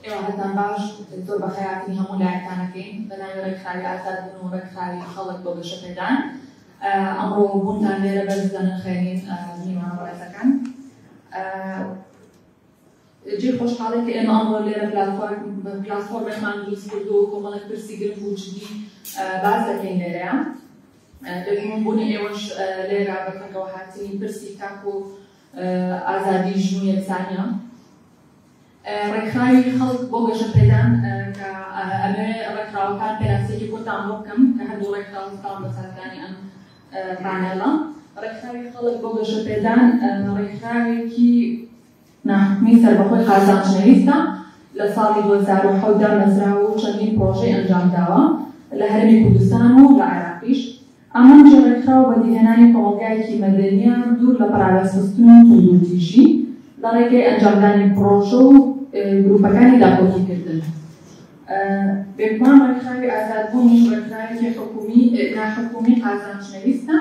ئێوارەتان باش، زۆر بەخێرهاتنی هەموو لایەکتان ئەکەین بە ناوی ڕێکخراوی ئازادبوون و ڕێکخراوی خەڵک بۆ گەشەپێدان. ئەمڕۆ بوونتان لێرە بەرز دەنرخێنین میوانە بەڕێزەکان. جێی خۆشحاڵی کە ئێمە ئەمڕۆ لێرە پلاتفۆرمێکمان دروست کردو و کۆمەڵێک پرسی گرنگ و جدی باس دەکەین لێرەیە. بێگومان بوونی ئێوەش لێرە بە پێکەوە هاتنی پرسی تاک و ئازادی ژن و یەکسانیە. ڕێکخراوی خەڵک بۆ گەشەپێدان کە ئەمەوێ ڕێکخراوەکان پێناسەیەکی کورتان بۆ بکەم کە هەردوو ڕێکخراو هەستاون بە سازدانی ئەم پانێڵە. ڕێکخراوی خەڵک بۆ گەشەپێدان ڕێکخراوێکی ناحکومی سەربەخۆی قازانجنەویستە، لە ساڵی 2007 دامەزراوە و چەندین پڕۆژەی ئەنجامداوە لە هەرێمی کوردستان و لە عێراقیش. ئامانجی ڕێکخراو بەدیهێنانی کۆمەڵگایەکی مەدەنییە دوور لە پەراوێزخستن و توندوتیژی لە ڕێگەی ئەنجامدانی پڕۆژە و گروپەکانی داکۆکیکردن. بێگومان ڕێکخراوی ئازادبوونیش ڕێکخراوێکی حکومی ناحکومی قازانجنەویستە،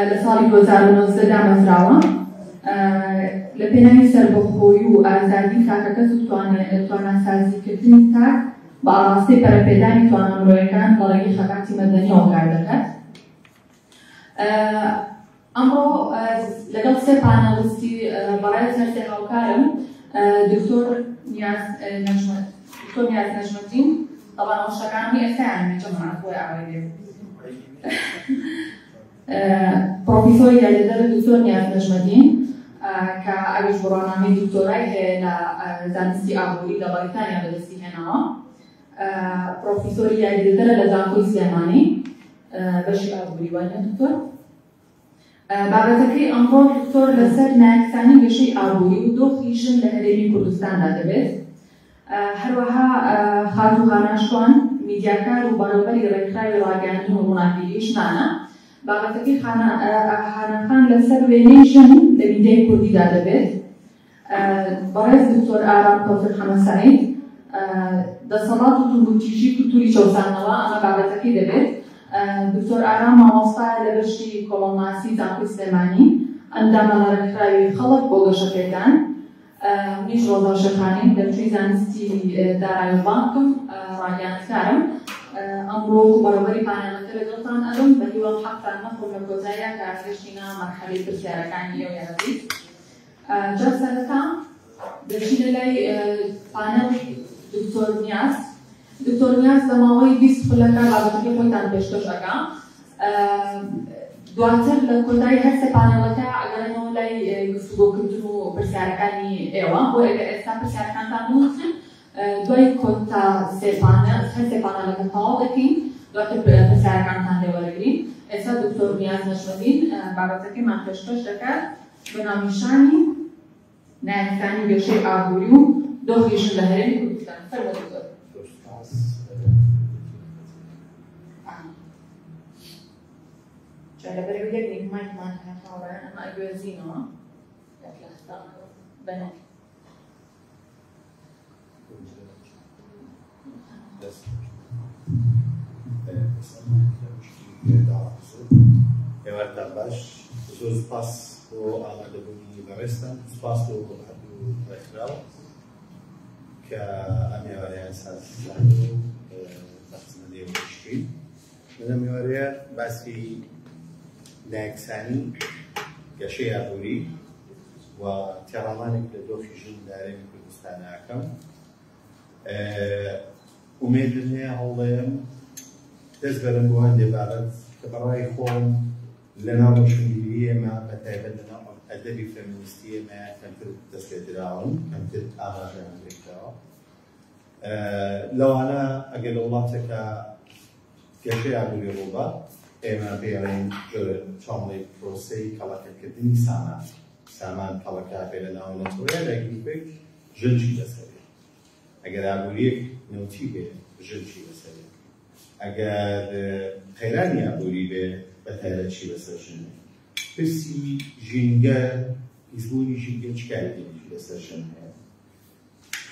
لە ساڵی 2019 دامەزراوە لە پێناوی سەربەخۆیی و ئازادی تاکەکەس و تواناسازیکردنی تاک بە ئاڕاستەی پەرەپێدانی توانا مرۆیەکان لە ڕێگەی خەباتی مەدەنیەوە کار دەکات. ئەمڕۆ لەگەڵ سێ پانێڵستی بەڕێز هەرسێ هاوکارم دکتۆر نیاز نەجمە دکتۆر نیاز نەجمەدین طبعا ئەو شتەکانم ئێستایان جەماعەت بۆیە ئاوای لێ پرۆفیسۆری یاریدەدەر دکتۆر نیاز نەجمەدین کە ئەویش بڕوانامەی دکتۆرای هەیە لە زانستی ئابووری لە بەریتانیا بەدەستی هێناوە. پرۆفیسۆری یاریدەدەرە لە زانکۆی سلێمانی بەشی ئابووری وانە دکتۆر. بابەتەکەی ئەمڕۆ دکتۆر لەسەر نایەکسانی گەشەی ئابووری و دۆخی ژن لە هەرێمی کوردستاندا دەبێت. هەروەها خاتوو هانا شوان میدیاکار و بەڕێوەبەری ڕێکخراوی ڕاگەیاندن و ڕووناکبیری ژنانە. بابەتەکەی هانا خان لەسەر وێنەی ژن لە میدیای کوردیدا دەبێت. بەڕێز دکتۆر ئارام تۆفیق حەمە سەعید دەسەڵات و توندوتیژی کولتوری چەوساندنەوە، ئەمە بابەتەکەی دەبێت. دکتۆر ئارام مامۆستایە لە بەشی کۆمەڵناسی زانکۆی سلێمانی، ئەندامە لە ڕێکخراوی خەڵک بۆ گەشەپێدان. منیش ڕۆزا شێخانیم، دەرچووی زانستی دارایی و بانکم، ڕاگەیاندکارم. ئەمڕۆ وەکو بەڕێوەبەری پانێڵەکە لەگەڵتان ئەبم، بە هیوام حەقتان نەخۆم لە کۆتاییا کە گەشتینە مەرحەلەی پرسیارەکانی ئێوەی ئازیز. جا سەرەتا دەچینە لای پانێڵی دکتۆر نیاز. دکتۆر نیاز لە ماوەی 20 خولەکە بابەتەکەی خۆیتان پێشکەش ئەکا. دواتر لە کۆتایی هەر سێ پانێڵەکە ئەگەڕێنەوە لای گفتوگۆکردن و پرسیارەکانی ئێوە. بۆ ئەگەر ئێستا پرسیارەکانتان بنووسن، دوای کۆتا سێ پانێڵ هەر سێ پانێڵەکە تەواو دەکەین، دواتر پرسیارەکانتان لێ وەرەگرین. ئێستا دکتۆر نیاز نەجمەدین بابەتەکەیمان پێشکەش دەکات بە ناونیشانی نایەکسانی گەشەی ئابووری و دۆخی ژن لە هەرێمی کوردستان. فەرموو دکتۆر. جا لەبەرەوەی یەک نیک مایکمان هەیە هاوڕێیان، ئەمە ئەگوێزینەوە یەک لەحزە بەنێ. ئێوارتان باش. زۆر سپاس بۆ ئامادەبوونی بەڕێزتان، سپاس بۆ هەردوو ڕێکخراو کە ئەم ئێوارەیان سازکرد و بە خزمەت ئێوە گەیشتین. من ئەم ئێوارەیە باسی نایەکسانی گەشەی ئابووری و تێڕامانێک لە دۆخی ژن لە هەرێمی کوردستان ئەکەم. ئومێدم هەیە هەوڵێم دەست بەرم بۆ هەندێ بابەت کە بەڕای خۆم لە ناو ڕۆشنبیری ئێمە بە تایبەت لە ناو ئەدەبی فێمینیستی ئێمە کەمتر دەست پێ دراون، کەمتر ئاماژەیان پێکراوە. لەوانە ئەگەر لە وڵاتێکە گەشەی ئابووری ڕووبا، ئێمە پێڵێن جۆرە چاڵی پرۆسەی کەڵەکەکردنی سامان، سامان کەڵەکە بێ لە ناو نەتەوەیە لە گروپێک ژن چی بەسەرێ. ئەگەر ئابووریەک نەوتی بێ ژن چی بەسەرێ، ئەگەر قەیرانی ئابووری بێ بە تایبەت چی بەسەر ژن بێ، پرسی ژینگە، پیسبوونی ژینگە چ کاریگەریی لەسەر ژن هەیە.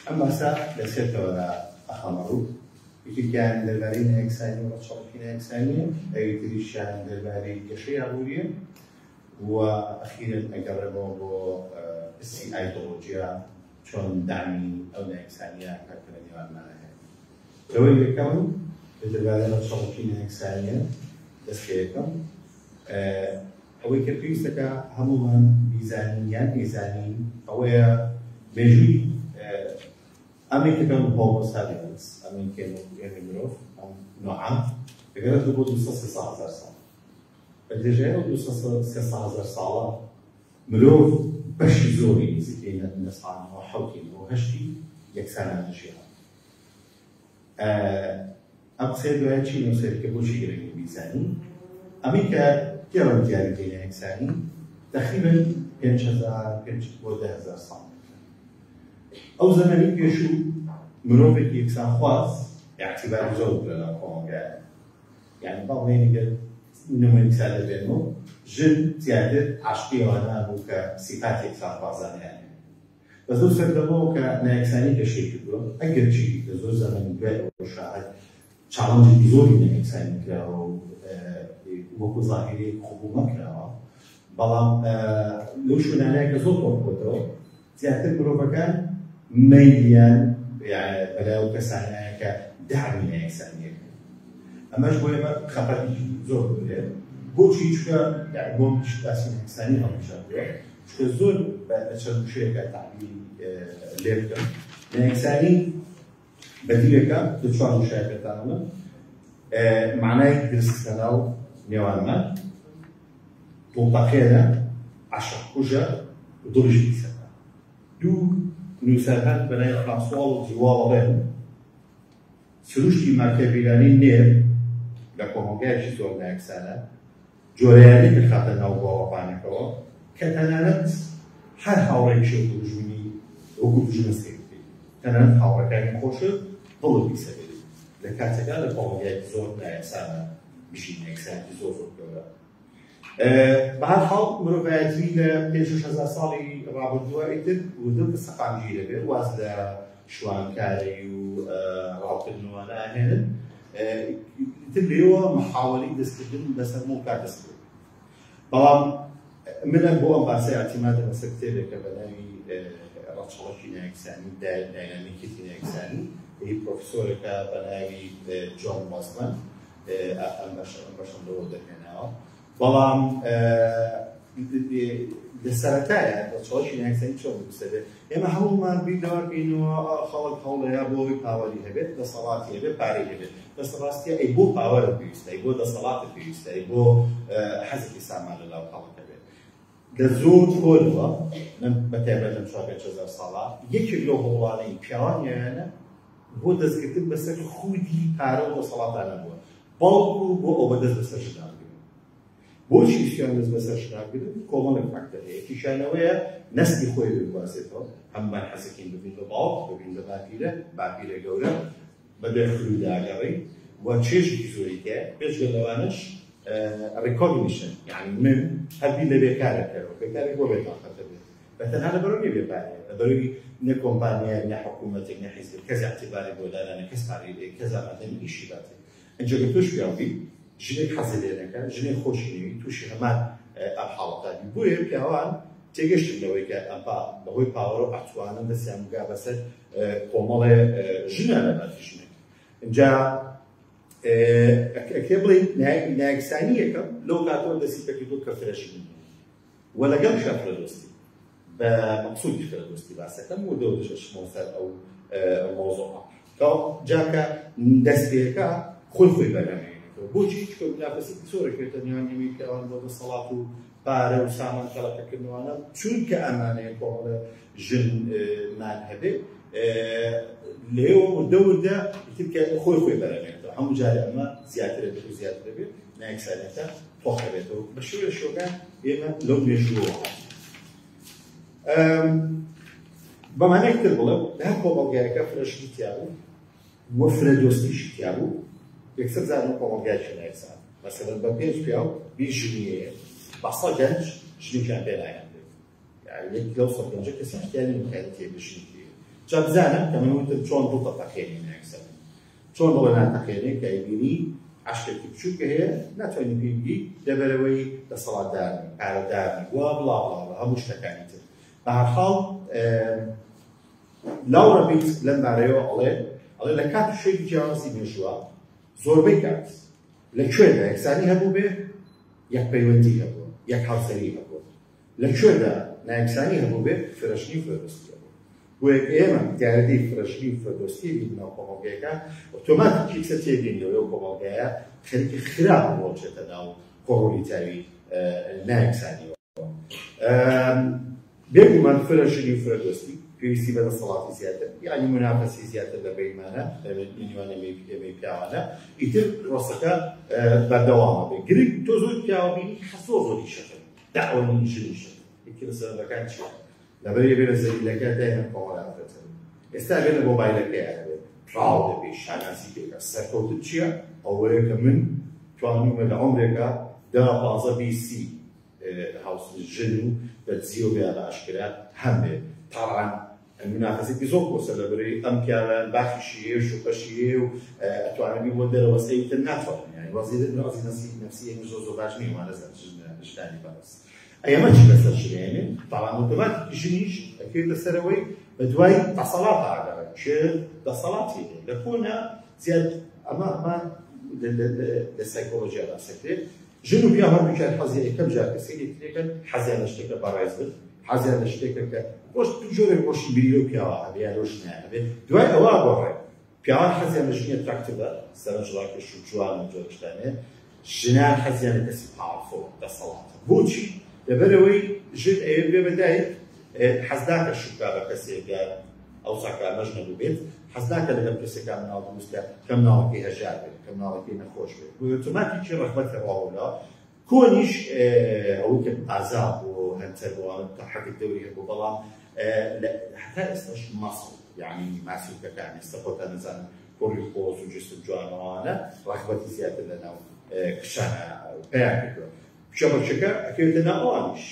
ئەم باسە لە سێ تەوەرە ئەخەمە ڕوو، یەکێکیان دەربارەی نایەکسانی و ڕەچەڵەکی نایەکسانییە، ئەوی تریشیان دەربارەی گەشەی ئابوورییە و ئەخیرەن ئەگەڕێمەوە بۆ پرسی ئایدۆلۆژیا چۆن دەعمی ئەو نایەکسانییە ئەکات کە لە نێوانمانا هەیە. لەوەی یەکەم لە دەربارەی ڕەچەڵەکی نایەکسانییە دەست پێ یەکەم ئەوەی کە پێویستەکە هەموومان بیزانین یان نەیزانین ئەوەیە مێژووی ئەمەی کە پێڵێن هۆمۆ سابیانس، ئەمەی کە ئێمەی مرۆڤ ئەم نوعە دەگەڕێتەوە بۆ 200 300 هەزار ساڵ. بە درێژایی ئەو 200 300 هەزار ساڵە مرۆڤ بەشی زۆری نزیکەی 97% 98% یەکسانانە ژیاوە. ئەم قسەیە دوای چی نووسێت کە بۆچی گرنگە بیزانین؟ ئەمەی کە پێڵێن دیاریدەی نایەکسانی تەقریبەن 5000 5 بۆ 10000 ساڵ. ئەو زەمەنی پێشوو مرۆڤێکی یەکسانخواز اعتباری زۆر بوو لەناو کۆمەڵگایە. یعنی با بڵێین ئەگەر نموونەیەکی سادە بێنمەوە، ژن زیاتر عاشقی ئەوانە بوو کە سیفاتی یەکسانخوازانەیان هەیە. بەس لەو سەردەمەوە کە نایەکسانی گەشەی کردووە، ئەگەرچی لە زۆر زەمەنی دوای ئەوە شاهد challenge ێکی زۆری نایەکسانی کراوە و وەکو زاهیرەیەک قبوڵ نەکراوە، بەڵام لەو شوێنانەیە کە زۆر تۆپ بۆتەوە زیاتر مرۆڤەکان مەیلیان بەلای ئەو کەسانەیە کە دەعمی نایەکسانیەکەن. ئەمەش بۆ ئێمە خەفەتێکی زۆر گەورەیە. بۆچی؟ چونکە بۆ منیش باسی نایەکسانی هەڵبژاردووە، چونکە زۆر بە چەند وشەیەکە تەعبیری لێ بکەم. نایەکسانی بەدیلێکە لە چوار وشەیە پێتان ئەڵێم، معنای درستە ناو نێوانمان، دڵتەقێنە، عەشقکوژە و دڵیش پیسەکە. دوو نووسەر هەن بە ناوی فرانسواڵ و دیواڵ ئەڵێن سروشتی ماکیاڤیلانی نێر لە کۆمەڵگایەکی زۆر نایەکسانە جۆرەیانی دەخاتە ناو گۆڕەپانەکەوە کە تەنانەت هەر هاوڕێیەکی وەکو دوژمنی وەکو دوژمن سەیر بکەیت، تەنانەت هاوڕێکانی خۆشت دڵت پیسە بێت لە کاتێکا لە کۆمەڵگایەکی زۆر نایەکسانە بژین، نایەکسانێکی زۆر زۆر گەورە. بە هەر حاڵ مرۆڤایەتی لە پێنج شەش هەزار ساڵی ڕابردووە ئیتر وردە وردە سەقامگیر دەبێت، واز لە شوانکاری و ڕاوکردنەوە ناهێنن. ئیتر لێوە محاوەلەی دەستکردن بەسەر موڵکا دەست پێ. بەڵام منە بۆ ئەم باسە اعتمادم لەسەر کتێبێکە بە ناوی ڕەچەڵەکی نایەکسانی، داینامیکیەتی نایەکسانی، هی پرۆفیسۆرێکە بە ناوی جۆن مۆزمەن. ئەم بەشەم لەوە دەرهێناوە. بەڵام لە سەرەتایە ڕەچەڵەکی نایەکسانی چۆن دروستە بێت؟ ئێمە هەموومان بیر لەوە بکەینەوە خەڵک هەوڵەیە بۆ ئەوەی power ی هەبێت، دەسەڵاتی هەبێت، پارەی هەبێت. بەس ڕاستیە ئەی بۆ power ت پێویستە، ئەی بۆ دەسەڵاتت پێویستە، ئەی بۆ حەزێکی سامان لەناو خەڵک هەبێت. لە زۆر کۆنەوە بە تایبەت لەم 4 5 هەزار ساڵە یەکێک لەو هەوڵانەی پیاوان یانە بۆ دەستگرتن بەسەر خودی پارە و دەسەڵاتانە بووە، بەڵکو بۆ ئەوە دەست بەسەر ژنان بگرن. بۆچی ویستیان دەست بەسەر ژنان بگرن؟ کۆمەڵێک فاکتەر هەیە. یەکێکیانەوەیە نەستی خۆی بگوازێتەوە. هەموومان حەزەکەین ببین بە باوک، ببین بە باپیرە، باپیرە گەورە، بە دوای خرودا ئەگەڕێین و چێژێکی زۆری تایە. بێجگە لەوانەش recognition، یعنی من هەر بیر لە بێکارێک کەرەوە، بێکارێک بۆ بێتاقەتە بێت، بە تەنها لەبەرەوە نییە بێپارەیە، لەبەرەوەی نە کۆمپانیایەک، نە حکوومەتێک، نە حیزبێک کەس اعتباری بۆ دانانێ، کەس پارەی لێ، کەس ئامادەنی ئیشی باتێ. ئینجا گەر تۆش پیاو بی، ژنێک حەزی لێ نەکا، ژنێک خۆشی نەوی، تووشی هەمان ئەم حاڵەتە بی. بۆیە پیاوان تێگەشتن لەوەی کە ئەم بەهۆی power و ئەتوانن دەستیان بگا بەسەر کۆمەڵێ ژنە لە باتی ژنێک. ئینجا ئەکرێ بڵێین نایەکسانی یەکەم لەو کاتەوە دەستی پێکردووە کە فرەژنی و لەگەڵ شا فرەدۆستی بە مەقسوودی فرەدۆستی باسەکەم و دەو دەشەشمەوە سەر ئەو مەوزوعە. جاکە دەست پێکە خۆی خۆی بەرهەمێنێتەوە. بۆچی؟ چونکە منافەسێکی زۆر ئەکرێتە نێوان ئێمەی پیاوان بۆ دەسەڵات و پارە و سامان کەڵەکەکردنەوانە، چونکە ئەمانەیە کۆمەڵێ ژنمان هەبێ لێوە وردە وردە ئیتر کە خۆی خۆی بەرهەمێنێتەوە. هەموو جارێ ئەمە زیاترە بێت و زیاترە بێت، نایەکسانیەتە تۆخە بێتەوە. بە شێوە شێوەکان ئێمە لەو مێژووەوە هاتین. بەمانەیەک تر بڵێم، لە هەر کۆمەڵگایەکە فرەژنی تیا بوو و فرە دۆستیشی تیا بوو، یەکسەر زانم کۆمەڵگایەکی نایەکسان. مەسەلەن بە 5 پیاو 20 ژنی هەیە، بە 100 گەنج ژنێکیان پێ ناهێنرێت. یعنی یەک لەو 100 گەنجە کەسی احتیاجی ئیمکانیەتی بە ژنێکی هەیە. جا بزانە کە من وتم چۆن دڵ دەتەقێنێ نایەکسانی، چۆن دڵە ناتەقێنێ کە ئەیبینی عەشقێکی بچووکە هەیە ناتوانانی پێی بگی لەبەرەوەی دەسەڵاتدارنی، پارەدارنی و بڵا بڵا بڵا هەموو شتەکانی تر. بە هەر حاڵ لاورا بیت لەم بارەیەوە ئەڵێ ئەڵێ لە کات و شوێنی جیاوازی مێژووە زۆربەی کات لە کوێدا یەکسانی هەبوو بێ یەک پەیوەندی هەبوو، یەک هاوسەری هەبوو. لە کوێدا نایەکسانی هەبوو بێ فرەژنی و فرەدۆستی هەبوو. بۆیە کە ئێمە دیاردەی فرەژنی و فرەدۆستی بین ناو کۆمەڵگەیەکە ئۆتۆماتیکی یەکسەر تێگەین لەوەی ئەو کۆمەڵگایە خەریکە خراپ ڕۆچێتە ناو کۆڕۆلیتاوی نایەکسانیەوە. بێگومان فرەژنی و فرەدۆستی پێویستی بە دەسەڵاتی زیاتر، یعنی منافەسی زیاتر لە بەینمانە، لە نێوان ئێمەی پیاوانە. ئیتر پرۆسەکە بەردەوامە بێ. گرنگ تۆ زۆر پیاوە بینی کە زۆر زۆر ئیشەکەن، داوای ژنیشەکەن. یەکێ لە سەبەبەکان چییە؟ لەبەر بێ لە زەلیلەکە دایمەن کۆمەڵی ئافرەتن. ئێستا بێ لە مۆبایلەکەیان هەبێ، پراود دەبێ، شانازی پێکە. سەرکەوتن چییە؟ ئەوەیە کە من توانیومە لە عومرێکا 10 15 20 30 هاوس ژن و بە دزیەوە بێ بە ئاشکرا هەم بێ. تاوان منافەسێکی زۆر قورسە لە بەرەی ئەم پیاوەیان باخیشی هەیە و شوقەشی هەیە و ئەتوانێت بی بۆ دەرەوە سەیرتر ناتوانن. یعنی وەزی وەزی نەفسی نەفسی ئێمە زۆر زۆر باش نییە وانە ژنانی بەڕێز. ئەمە چی لەسەر ژنێنێ؟ تاوان ئۆتۆماتیکی ژنیش ئەکەوێتە سەرەوەی بە دوای دەسەڵات ئاگەڕێت. کێ دەسەڵاتی هەیە؟ لە کۆنا زیاد ئەمە ئەمە لە سایکۆلۆژیا باسەکرێت. ژن و پیاو هەردووکیان حەزیان یەکەم جار کە سەیری یەکترەکەن حەزیان لە شتێکە بەڕێز بن، حەزیان لە شتێکە کە ڕۆژ جۆرێک ڕۆشنبیری لەو پیاوە هەبێ یا لەو ژنە هەبێ. دوای ئەوە گۆڕێ پیاوان حەزیان لە ژنی attractive ە، سەرنجڕاکێش و جوان و جۆرە شتانەیە. ژنان حەزیان لە کەسی powerful دەسەڵاتە. بۆچی؟ لەبەرئەوەی ژن ئەیەوێت بێ بە دایک، حەز ناکە شوو بکا بە کەسێک یا ئەو ساکارمەش نەبوو بێت، حەز ناکە لەگەڵ کەسێکا مناڵ دروست کە کە مناڵەکەی هەژار بێت، کە مناڵەکەی نەخۆش بێت. بۆیە ئۆتۆماتیکی ڕەغبەتی ڕاوەولا. کۆنیش ئەوەی کە ئازا بوو، hunter بوو، تا حەدێک دەوری هەبوو، بەڵام هەتا ئێستاش muscle یعنی ماسولکەکان ئێستا خۆتان نەزانن کوڕی قۆز و جسم جوانەوانە ڕەغبەتی زیاتر لەناو کچانە پەیا کردووە. کچەبەچەکە ئەکەوێتە ناو ئەوانیش.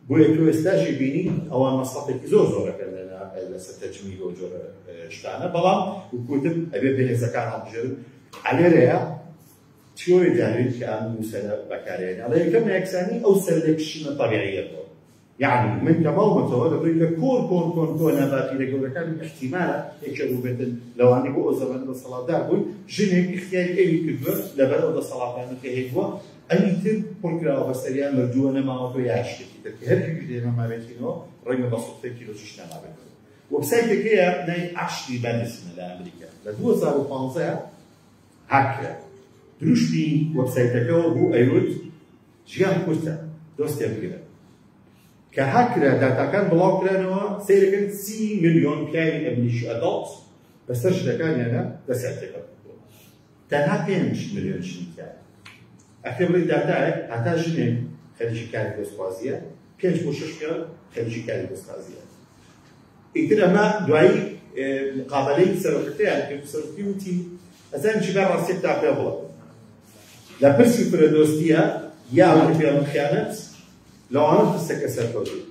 بۆیە تۆ ئێستاشی بینی ئەوان مەسرەفێکی زۆر زۆرەکەن لەسەر تەجمیل و جۆرە شتانە، بەڵام وەکوتم ئەبێ بەهێزەکان هەڵبژێرن. ئەلێرەیە تیۆری داروین کە ئەم نووسەرە بەکارهێنا، ئەڵێ یەکەم نایەکسانی ئەو سەرلێکشینە تەبیعیە بووە. یعنی من کە ماومەتەوە لەبەر لە کۆن کۆن کۆن کۆنە باپیرە گەورەکانم احتیمالە یەکێ بووبێتن لەوانەی بۆ ئەو زەمانە دەسەڵاتدار بوون، ژنێک اختیاری ئەوی کردووە لەبەر ئەو دەسەڵاتانە کە هەیبووە، ئەوی تر پڕکراوە بەسەریان مردووە نەماوەتەوە یا شتێکی تر کە هەر یەکێک لێمە مابێتینەوە ڕەنگە بە سوتفەیەکی لۆجیش نەمابێتەوە. وەبسایتێک هەیە ناوی ئاشلی بەنسنە لە ئەمریکا لە 2015 هاک کرا. دروشمی وەبسایتەکەوە بوو ئەیوت ژیان کورتە دۆستێ بگرە. کە هاک کرا داتاکان بڵاو کرانەوە سەیرەکەن 30 ملیۆن پیاوی ئەمریکی adult بەسەر ژنەکانیانە دەستیان تێکەڵ کردووە. تەنها 5 ملیۆن ژنی تیایە. ئەکرێ بڵێی داتایەک هەتا ژنێک خەریکی کاری دۆستخوازیە، 5 بۆ 6 پیاو خەریکی کاری دۆستخوازیە. ئیتر ئەمە دوایی مقابلەی سەرۆکەکەیان کرد، سەرۆکی وتی ئەزانم چی با ڕاستیەک تا پێ بڵێم لە پرسی فرەدۆستیە یا ئەوەی پێڵم خیانەت لەوانە پرسە کە سەرکەوتوو،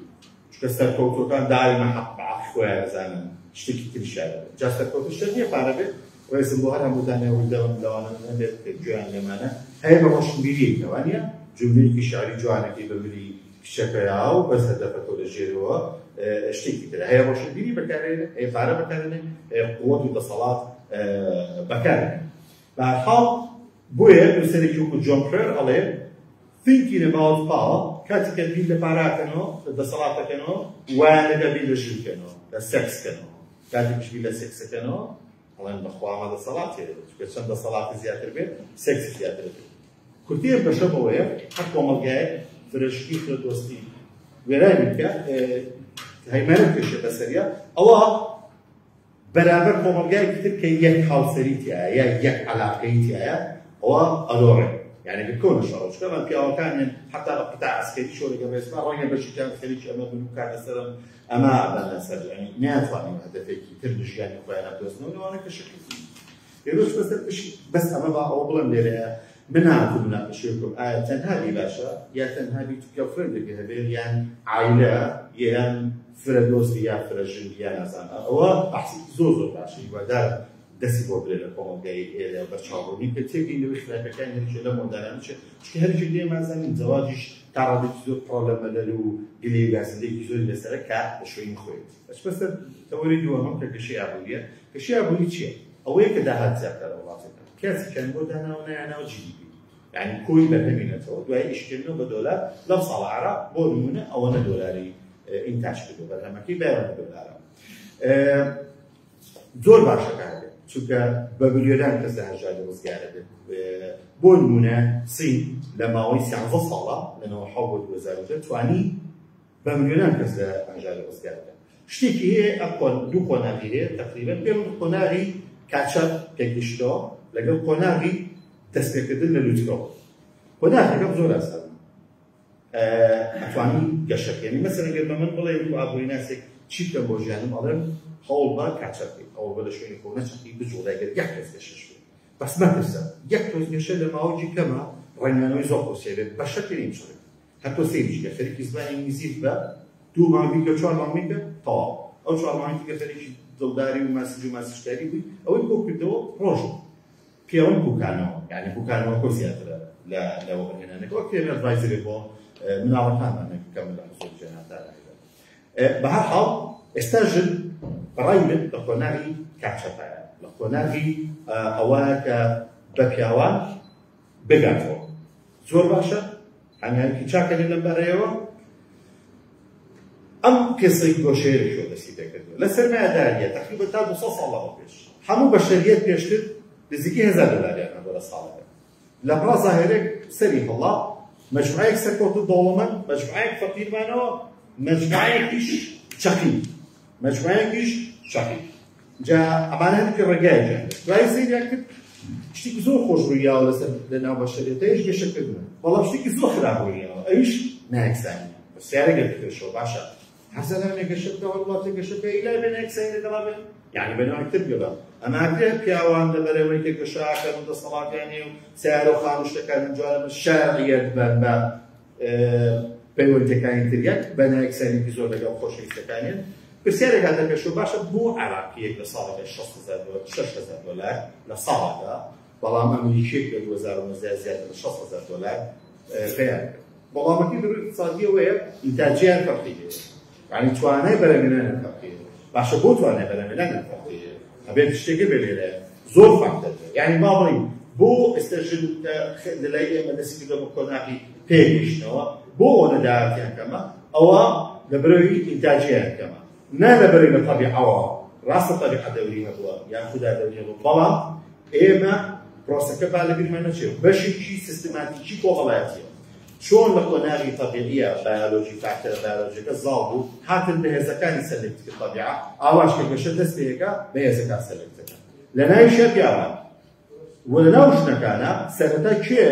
چونکە سەرکەوتوەکان دائیمە حەق بە عەقڵی خۆیان ئەزانن، شتێکی تریشیان دەبێت. جا سەرکەوتن شتێک نییە پارە بێت، ڕێزم بۆ هەر هەمووتانە وردەم لەوانە هەبێت کە گوێیان لێمانە هەیە بە ڕۆشنبیریەکە وانە جملەیەکی شعری جوانەکەی بە ملی کچەکەیا و بەس هەدەفەکە لە ژێرەوە شتێکی تر هەیە. ڕۆشنبیری بەکارێنێ، هەیە پارە بەکارێنێ، هەیە قووەت و دەسەڵات بەکارێنێ. بەهەرحاڵ بۆیە نووسەرێکی وەکو جۆن پرێر ئەڵێ thinking about power کاتێک کە بیر لە پاراکەنەوە، لە دەسەڵاتەکەنەوە، وایان لەگە بیر لە ژنکەنەوە، لە سێکسکەنەوە. کاتێکیش بیر لە سێکسەکەنەوە ئەڵێن بەخوا ئەمە دەسەڵاتی هەیە، چونکە چەند دەسەڵاتی زیاتر بێت سێکسی زیاتر بێت. کورتەیە بەشە بەوەیە هەر کۆمەڵگایەک فرەژنی فرەدۆستی وێرانی بکە هەیمەنە بکێشێ بەسەریە، ئەوە بەرابەر کۆمەڵگایەکی تر کە یەک هاوسەری تایە یا یەک علاقەی تایە ئەوە ئەدۆڕێ. یعنی کە کۆنە شەڕە، چونکە ئەمان پیاوەکانیان حتا بە قیتاع عەسکەری شۆ لەگەڵ ڕێزما ڕەنگە بەشێکیان خەریکی ئەمە بن و کار لەسەرم ئەمە ئەبەن لەسەر، یعنی ناتوانین هەدەفێکی تر لە ژیانی خۆیان بدۆزنەوە لەوانە کە شەکرتی ئێرۆش بەسەر پشی. بەس ئەمە با ئەوە بڵێم لێرەیە من هاتووم مناقەشەی بکەم ئایا تەنها بی باشە یا تەنها بی تو girlfriend ێکی هەبێ یان عایلە یان فرە دۆستی یا فرە ژن یا نازانم. ئەوە بەحسێکی زۆر زۆر باشە، هیوادارم دەستی بۆ برێ لە کۆمەڵگای ئێرە بەرچاوڕوونی کە تێگەین لەوەی خراپەکانی هەرێکی لەم مۆدارانە چێ، چونکە هەرێکی لێمازانین زەواجیش تا ڕادەیەکی زۆر پڕە لە مەلەل و گلەیی و گازندەیەکی زۆری لەسەرە کە لە شوێنی خۆیەتی. ئەچمە سەر تەوەری دووەمم کە گەشەی ئابوورییە. گەشەی ئابووری چییە؟ ئەوەیە کە داهات زیاترە لە وڵاتێکە. کەسێکیان بۆ داناوە نایاناوە GDP، یعنی کۆی بەرهەمی نەتەوە، دوای ئیشکردنەوە بە دۆلار لەم ساڵە عێراق بۆ نموونە ئەوەنە دۆلاری ئینتاج کردو بەرهەمەکەی بەیانە دۆلارە. زۆر باشە کارێت، چونکە بە ملیۆنان کەس لە هەژاری ڕزگارە بێت. بۆ نموونە سین لە ماوەی 13 ساڵە لە 97 بۆ 2010 توانی بە ملیۆنان کەس لە هەژاری ڕزگار بێت. شتێکی هەیە دوو قۆناغی هەیە تقریبا، پێم قۆناغی catch-up پێگەیشتەوە لەگەڵ قۆناغی دەستپێکردن لە لوتکەوە. قۆناغەکەم زۆر ئاسانە، ئەتوانی گەشە بکەین. مەسەلەن گەر بە من بڵێ وەکو ئابووریناسێک چی بکەم بۆ ژیانم، ئەڵێم هەوڵ بە catch-up بکەیت، هەوڵ بە لە شوێنی خۆ نەچەقی بجوڵێ، گەر یەک تۆز گەشەش بێت بەس مەترسە، یەک تۆز گەشە لە ماوەیەکی کەمە ڕەنگانەوەی زۆر قورسیە بێت، بە شەکلی نیمچڵێت. هەر تۆ سەیریش کە خەریکی زمانی ئینگلیزیت بە دوو مانگ بیکە چوار مانگ بیکە تەواو، ئەو چوار مانگی کە خەریکی دڵداری و ماسج و ماسجکاری بووی ئەوەی کۆ کردەوە ڕۆژ پێڵم کوکانەوە، یعنی کوکانەوە کۆ زیاترە لە وەبەرهێنانەکە. وەک پێم advisory بۆ مناڵەکانمان کە من لە حزوری جەنابتان بە هەر حاڵ ئێستا ژن بەڕای من لە قۆناغی catch-up ایە، لە قۆناغی ئەوە کە بە پیاوان بگاتەوە. زۆر باشە، هەنگاوێکی چاکە لەم بارەیەوە. ئەم قسەی گۆشەیە لەکوێ دەستی پێکردووە؟ لە سەرمایەداریە تقریبا تا 200 ساڵ لەوە پێش هەموو بەشەریەت پێشتر نزیکەی 1000 دۆلاریان هەبوو لە ساڵەکە. لە پڕا زاهێرێک سەری هەڵا، مەجموعەیەک سەرکەوت و دەوڵەمەند، مەجموعەیەک فەقیرمانەوە، مەجموعەیەکیش چەقی، مەجموعەیەکیش چەقی. جا ئەمانە هەندێک ڕێگایەکیان دوای سەیریان کرد شتێکی زۆر خۆش ڕوویاوە لەسەر لەناو بەشەریەتەیش گەشەکردنە، بەڵام شتێکی زۆر خراپ ڕوویاوە ئەویش نایەکسانیە. پرسیارێک پێشەوە باشە هەر زەلامێک گەشە بکە هەر وڵاتێک گەشە بکە ئیلا بێ نایەکسانی لەگەڵا بێ، یعنی بە ناوێک تر بگەڵا ئەمە ئەکرێ پیاوان لەبەرەوەی کە گەشەکەن و دەسەڵاتیان هەیە و سیارە و خانوو شتەکانیان جوانە شارعیەت بە پەیوەندیەکانی تریان بە نایەکسانیەکی زۆر لەگەڵ خۆشەویستەکانیان. پرسیارێک هاتە پێشەوە باشە بۆ عێراقیەک لە ساڵەکە 6,000 دۆلار 6,000 دۆلار لە ساڵەکە، بەڵام ئەمریکیەک لە 2019 زیاتر لە 6,000 دۆلار پەیان کرد. بەڵامەکەی لە ڕووی اقتصادیەوەیە ئینتاجیان فەرقی هەیە، یعنی توانای بەرهەمهێنانیان فەرقی هەیە. باشە بۆ توانای بەرهەمهێنانیان فەرقی هەیە؟ ئەبێت شتێکە بێ لێرە زۆر فاکتەر هەیە. یعنی با بڵێین بۆ ئێستا ژن لە لای ئێمە دەستی کردەوە بە قۆناغی پێگەیشتنەوە، بۆ ئەوەنە داهاتیان کەمە، ئەوە لە بەرەوەی ئینتاجیان کەمە، نا لە بەرەوەی لە تەبیعەوە. ڕاستە تەبیعە دەوری هەبووە یان خودا دەوری هەبووە، بەڵام ئێمە پرۆسەکە با لەبیرمان نەچێت بەشێکی سیستماتیکی کۆمەڵایەتیە. چۆن لە قۆناغی تەبیعیە بایۆلۆژی فاکتەرە بایۆلۆژیەکە زاڵ بوو، هاتن بەهێزەکانی select کرد تەبیعە، ئاواش کە گەشە دەست پێیەکە بەهێزەکان select دەکەن. لە ناویشە پیاوان و لە ناو ژنەکانە سەرەتا کێ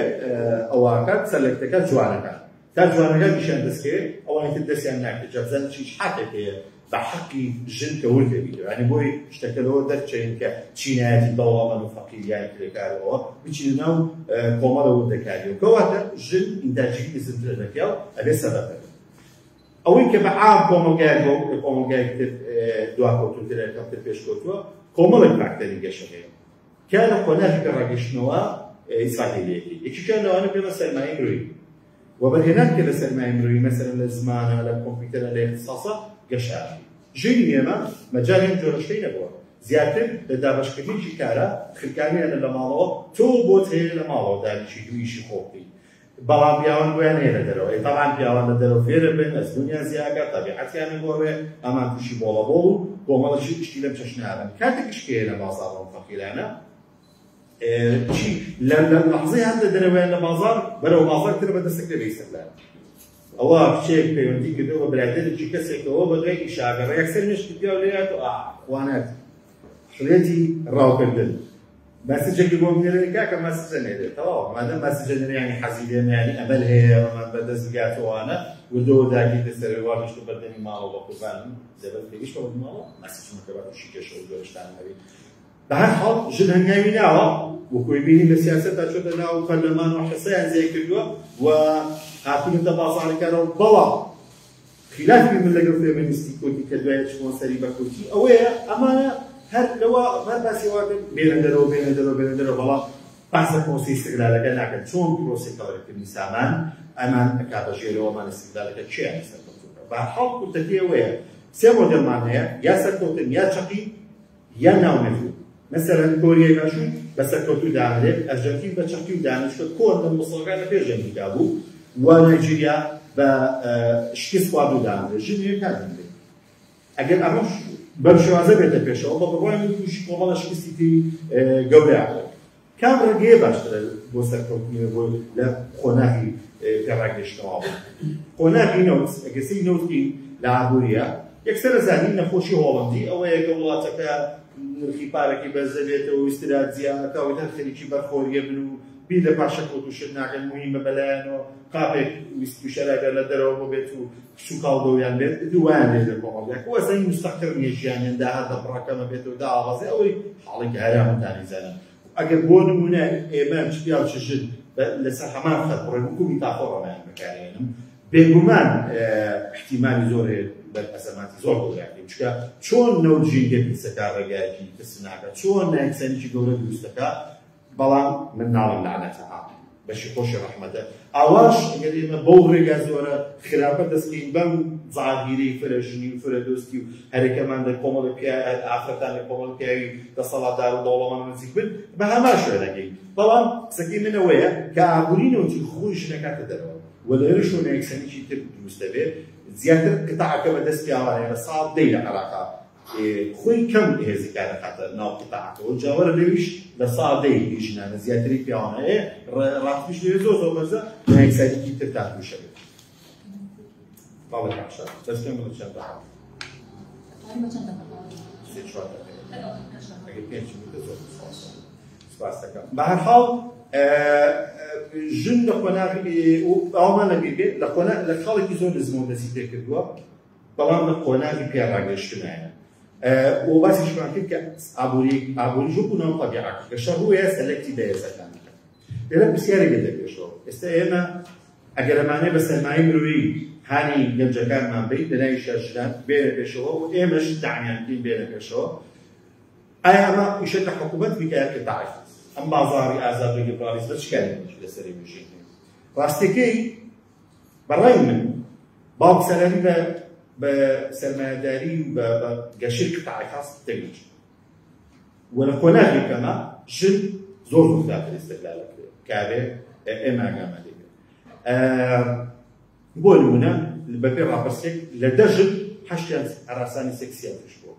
ئەوەکات select ەکە جوانەکان، تا جوانەکان نیشان دەستکەوێت ئەوانی تر دەستیان ناکرێت. جا بزانن چیش حەقێک هەیە بە حەقی ژن کە ورد دەبیتەوە، یعنی بۆی شتەکە لەوە دەرچێن کە چینایەتی دەوڵەمەند و فەقیریان کرێکارەوە بچینە ناو کۆمەڵە وردەکاریەوە. کەواتە ژن ئینتاجی نزمترە لە پیاو ئەبێ سەبەب هەبێت. ئەوەی کە بە عام کۆمەڵگایەک بۆ کۆمەڵگایەک تر دواکەوتووترە کەمتر پێشکەوتووە، کۆمەڵێک فاکتەری گەشە هەیە کە لە قۆناغی پێڕاگەیشتنەوە ئیسفادەی لێ بکەیت. یەکێکیان لەوانە پێمە سەرمایەی مرۆیی وەبەرهێنان کە لە سەرمایەی مرۆیی مەسەلەن لە زمانە، لە کۆمپیوتەرە، لە اختصاصە گەشە. ژینی ئێمە مەجالی ئەم جۆرە شتەی نەبووە، زیاتر لە دابەشکردنێکی کارە خرکانیانە لە ماڵەوە، تۆ بۆت هەیە لە ماڵەوە دانیشی دوو ئیشی خۆ بکەیت، بەڵام پیاوان بۆیان هەیە لە دەرەوە. تەبعاً پیاوان لە دەرەوە فێرە بن، ئەزموونیان زیاکە، تەبیعەتیان نەگۆڕێ، ئەمان تووشی بۆڵەبۆڵ و کۆمەڵێکی شتی لەم چەشنە بن. کاتێکیش کە لە بازاڕ فەقیرانە چی لە لەحظەی هات لە دەرەوەیان لە بازاڕ بەرەو بازاڕ تر بەدەستەکرێ بە ئیستغلال. ئەوە کچێک پەیوەندی کردەوە بە برادەرێکی کەسێکەوە بە دوای ئیشاگەڕە، یەکسەر مێشکی پیاو لێیات و خوانات حڵێتی ڕاوکردن. مەسجێکی بۆ بنێرێ کاکە مەسجە نێرێ تەواو، مادەم مەسجە نێرێ یعنی حەزی لێ یعنی ئەمەل هەیە ئەمان بەدەست بگاتەوانە وردەوە داگیر لەسەر وا گەشتە بەردەمی ماڵەوە بە قوربانم زەبەر پێگەیشتە بە ماڵەوە مەسجمەکە بە تووشی کێشە و جۆرە شتانە هەبێ. بە هەر حاڵ ژن هەنگاوی ناوە وەکوی بینی لە سیاسەتدا چۆتە ناو پەرلەمان و حسەیان زیای کردووە و هاتوونەتە بازاڕەکانەوە. بەڵام خلافی من لەگەڵ فێمینیستی کوردی کە دوای چمۆ سەری بە کوردی ئەوەیە ئەمانە هەر لەوە هەر باسی وا کرد بێنە دەرەوە بێنە دەرەوە بێنە دەرەوە، بەڵام باسە پرۆسەی ئیستغلالەکە ناکەن. چۆن پرۆسەی کەڵەکەکردنی سامان ئەمان ئەکا بە ژێرەوەمان ئیستغلالەکە کێیان سەرکەوتووە؟ بە هەر حاڵ کورتەکەی ئەوەیە سێ مۆدێلمان هەیە، یا سەرکەوتن یا چەقی یا ناونەبوو. مەسەلەن کۆریای باشوور بە سەرکەوتوو دانرێت، ئەرجەنتین بە چەقی و دانرێت، چونکە کۆن لە موسڵەکان لە پێش جەنگیدا بوو، و نایجیریا بە شکست خواردوو دانرێت. ژن هەیە کار دەکرێت. ئەگەر ئەمەش بەم شێوازە بێتە پێشەوە بە بڕوای من تووشی کۆمەڵە شکستی تری گەورە ئەبێت. کام ڕێگەیە باشترە بۆ سەرکەوتنی بۆ لە قۆناغی پێڕاگەیشتنەوە؟ قۆناغی نەوت، ئەگەر سەی نەوت بکەین لە ئابووریە، یەکسەر زانین نەخۆشی هۆڵەندی ئەوەیە کە وڵاتەکە نرخی پارەکەی بەرز دەبێتەوە و ئیستراتجیا ئەکا و هەر خەریکی بەرخۆریە بن و بیر لە پاشەکەوت و شت ناکەن. مهمە بەلایەنەوە قاپێک ویسکی و شەرابیان لە دەرەوە بۆ بێت و کچ و کاڵ دەوریان بێت، دوایان لێ لە کۆمەڵگا کە وەزانی مستەقر نییە ژیانیان، داهات لە پڕەکەمە بێتەوە داوازێ ئەوەی حاڵێکی هەرامتانی زانن. ئەگەر بۆ نمونە ئێمە چ پیاو چ ژن لەسەر هەمان خەت بڕۆین، وەکوو میتافۆڕەمان بەکارهێنم، بێگومان احتیمالی زۆر هەیە بەر ئەزەماتی زۆر گەورەکەین. چونکە چۆن نەوت ژینگە پیسەکە ڕێگایەکی ترسناکە، چۆن نایەکسانیی گەورە دروستەکە، بەڵام من ناڵم لەعنەتە بەشی خۆشی ڕەحمەتە. ئاواش ئەگەر ئێمە بەو ڕێگا زۆرە خراپە دەستکەین بەم زاهیرەی فرە ژنی و فرە دۆستی و هەرەکەمان لە کۆمەڵی ئافرەتان لە کۆمەڵی پیاوی دەسەڵاتدار و دەوڵەمەند نزیک بن، بە هەمان شوێنەکەی. بەڵام قسەکەی من ئەوەیە کە ئابووری نەوتی خۆی ژنەکاتە دەرەوە و لێرە شۆ نایەکسانیی تر دروست دەبێت. زیاتر قطاعەکە بەدەست پیاوانەیە لە ساڵ دەی لە عێراقا خۆی کەم هێزی کار دەخاتە ناو قطاعەکەەوە، جاوەرە لەویش لە سا دەی ژنانە، زیاتری پیاوانە. ڕاتبیش لەوێ زۆر زۆر بەرزە، نایەکسانیی تر تا تووشە بێت. بەڵێ باشە، بەس پێم بڵێ چەند دەقیقە؟ سێ چوار دەقیقە، ئەگەر پێنج بێت زۆر سپاس دەکەم. بە هەر حاڵ ژن لە قۆناغی ئەومان لەبیر بێت لە قۆناغ لە خاڵێکی زۆر نزمەوە دەستی پێکردووە، بەڵام لە قۆناغی پێڕاگەیشتنایە. و باسیشمان کرد کە ئابووری وەکوو ناو تەبیعەکە گەشە ڕوویە select ی بەهێزەکان دەکات. لێرە پرسیارێک دێتە پێشەوە، ئێستا ئێمە ئەگەر ئەمانەیە بە سەرمایەی مرۆیی هانی گەنجەکانمان بین لە ناوی ژنان بێنە پێشەوە و ئێمەش دامیان بکەین بێنە پێشەوە، ئایا ئەمە ئیشە لە حکوومەت بیکە یا قیتاعی خاص؟ ئەم بازاڕی ئازاد و لیبرالیزمە چ کاریگەریی لەسەر ژین هەیە؟ ڕاستیەکەی بەڕای من باوک سالاری بە سەرمایەداری و بە گەشەی قیتاعی خاص تێک نەچوو و لە قۆناغی کەمە ژن زۆر زۆر خراپتر ئیستغلال دەکرێت کابێ ئێمە ئاگامان لێ بێت. بۆ نمونە بەپێی ڕاپرسیەک لە 10 ژن هەشتیان هەراسانی سێکسیان تووش بووە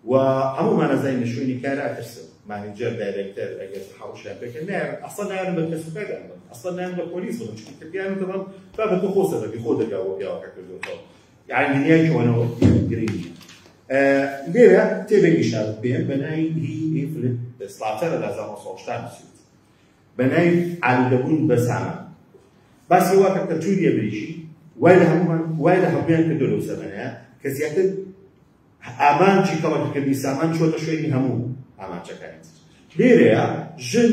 و هەموومان ئەزانین لە شوێنی کار ئەترسن، manager، director ئەگەر تەحەڕوشیان پێکرد نایەن، ئەسڵەن نایەن بە کەسوکاریان بڵێن، ئەسڵەن نایەن بە پۆلیس بڵێن، چونکە پێیان وتڵن بابە تۆ خۆ سەبەبی خۆ دەرگا بۆ پیاوەکە کردووەتەوە، یعنی دنیای کۆنەوە گرنگ نییە. لێرە تێبێکی شاد بێن بە ناوی هی فلیپ سلاتەرە لە 1980 نووسیوت بە ناوی ئالوودەبوون بە سامان. باسی وا کە کەلتوری ئەمریکی وای لە هەموومان وای لە هەموویان کردو لەو زەمەنەیە کە زیاتر ئامانجی کەڵەکەکردنی سامان چۆتە شوێنی هەموو ئامانجەکانی تر. لێرەیە ژن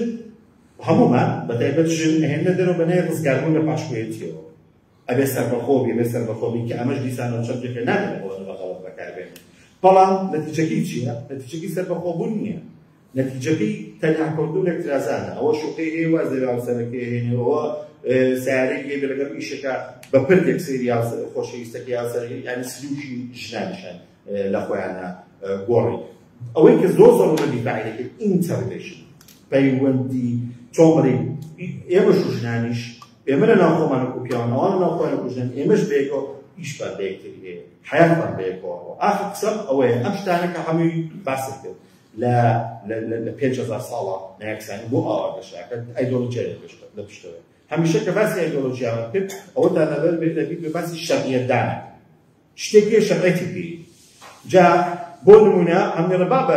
هەموومان بە تایبەت ژن ئەهێنە دەرەوە بە ناوی ڕزگاربوون لە پاشکۆیەتیەوە، ئەبێ سەربەخۆ بی، ئەبێ سەربەخۆ بی، کە ئەمەش دیسانەوە چەمکێکە نابێت ئەوە بە غەڵەت بەکاربێنێت. بەڵام نەتیجەکەی چییە؟ نەتیجەکەی سەربەخۆبوون نییە، نەتیجەکەی تەنها کەوتن و لێکترازانە. ئەوە شوقەی هەیە واز لە هاوسەرەکەی هێنێ، ئەوە سیارەی هەیە لەگەڵ ئیشەکە بە پردێک سەیری خۆشەویستەکەی هاوسەرەکەی، یعنی سلوکی ژنانیشان لە خۆیانە گۆڕی. ئەوەی کە زۆر زەڕوورە دیفاعی دەکرد interrelation، پەیوەندی چۆن بڵێین ئێمەش و ژنانیش، ئێمە لە ناو خۆمان وەکو پیاوان، ئەوان لە ناو خۆیان وەکو ژنان، ئێمەش بەیەکەوە ئیشمان بە یەکتری هەیە، حەیاتمان بەیەکەوە. ئاخر قسەم ئەوەیە ئەم شتانە کە هەمووی باست کرد لە 5000 ساڵە نایەکسانی بۆ ئاوا گەشاکە، ئایدۆلۆژیا لە پشتەوە. هەمیشە کە باسی ئایدۆلۆژیامان کرد ئەوەتان لەبەر بێت لەبیر بێ باسی شەرعیەتدانە، شتێک هەیە شەرعیەتی پێی. جا بۆ نمونە ئەم لێرە بابە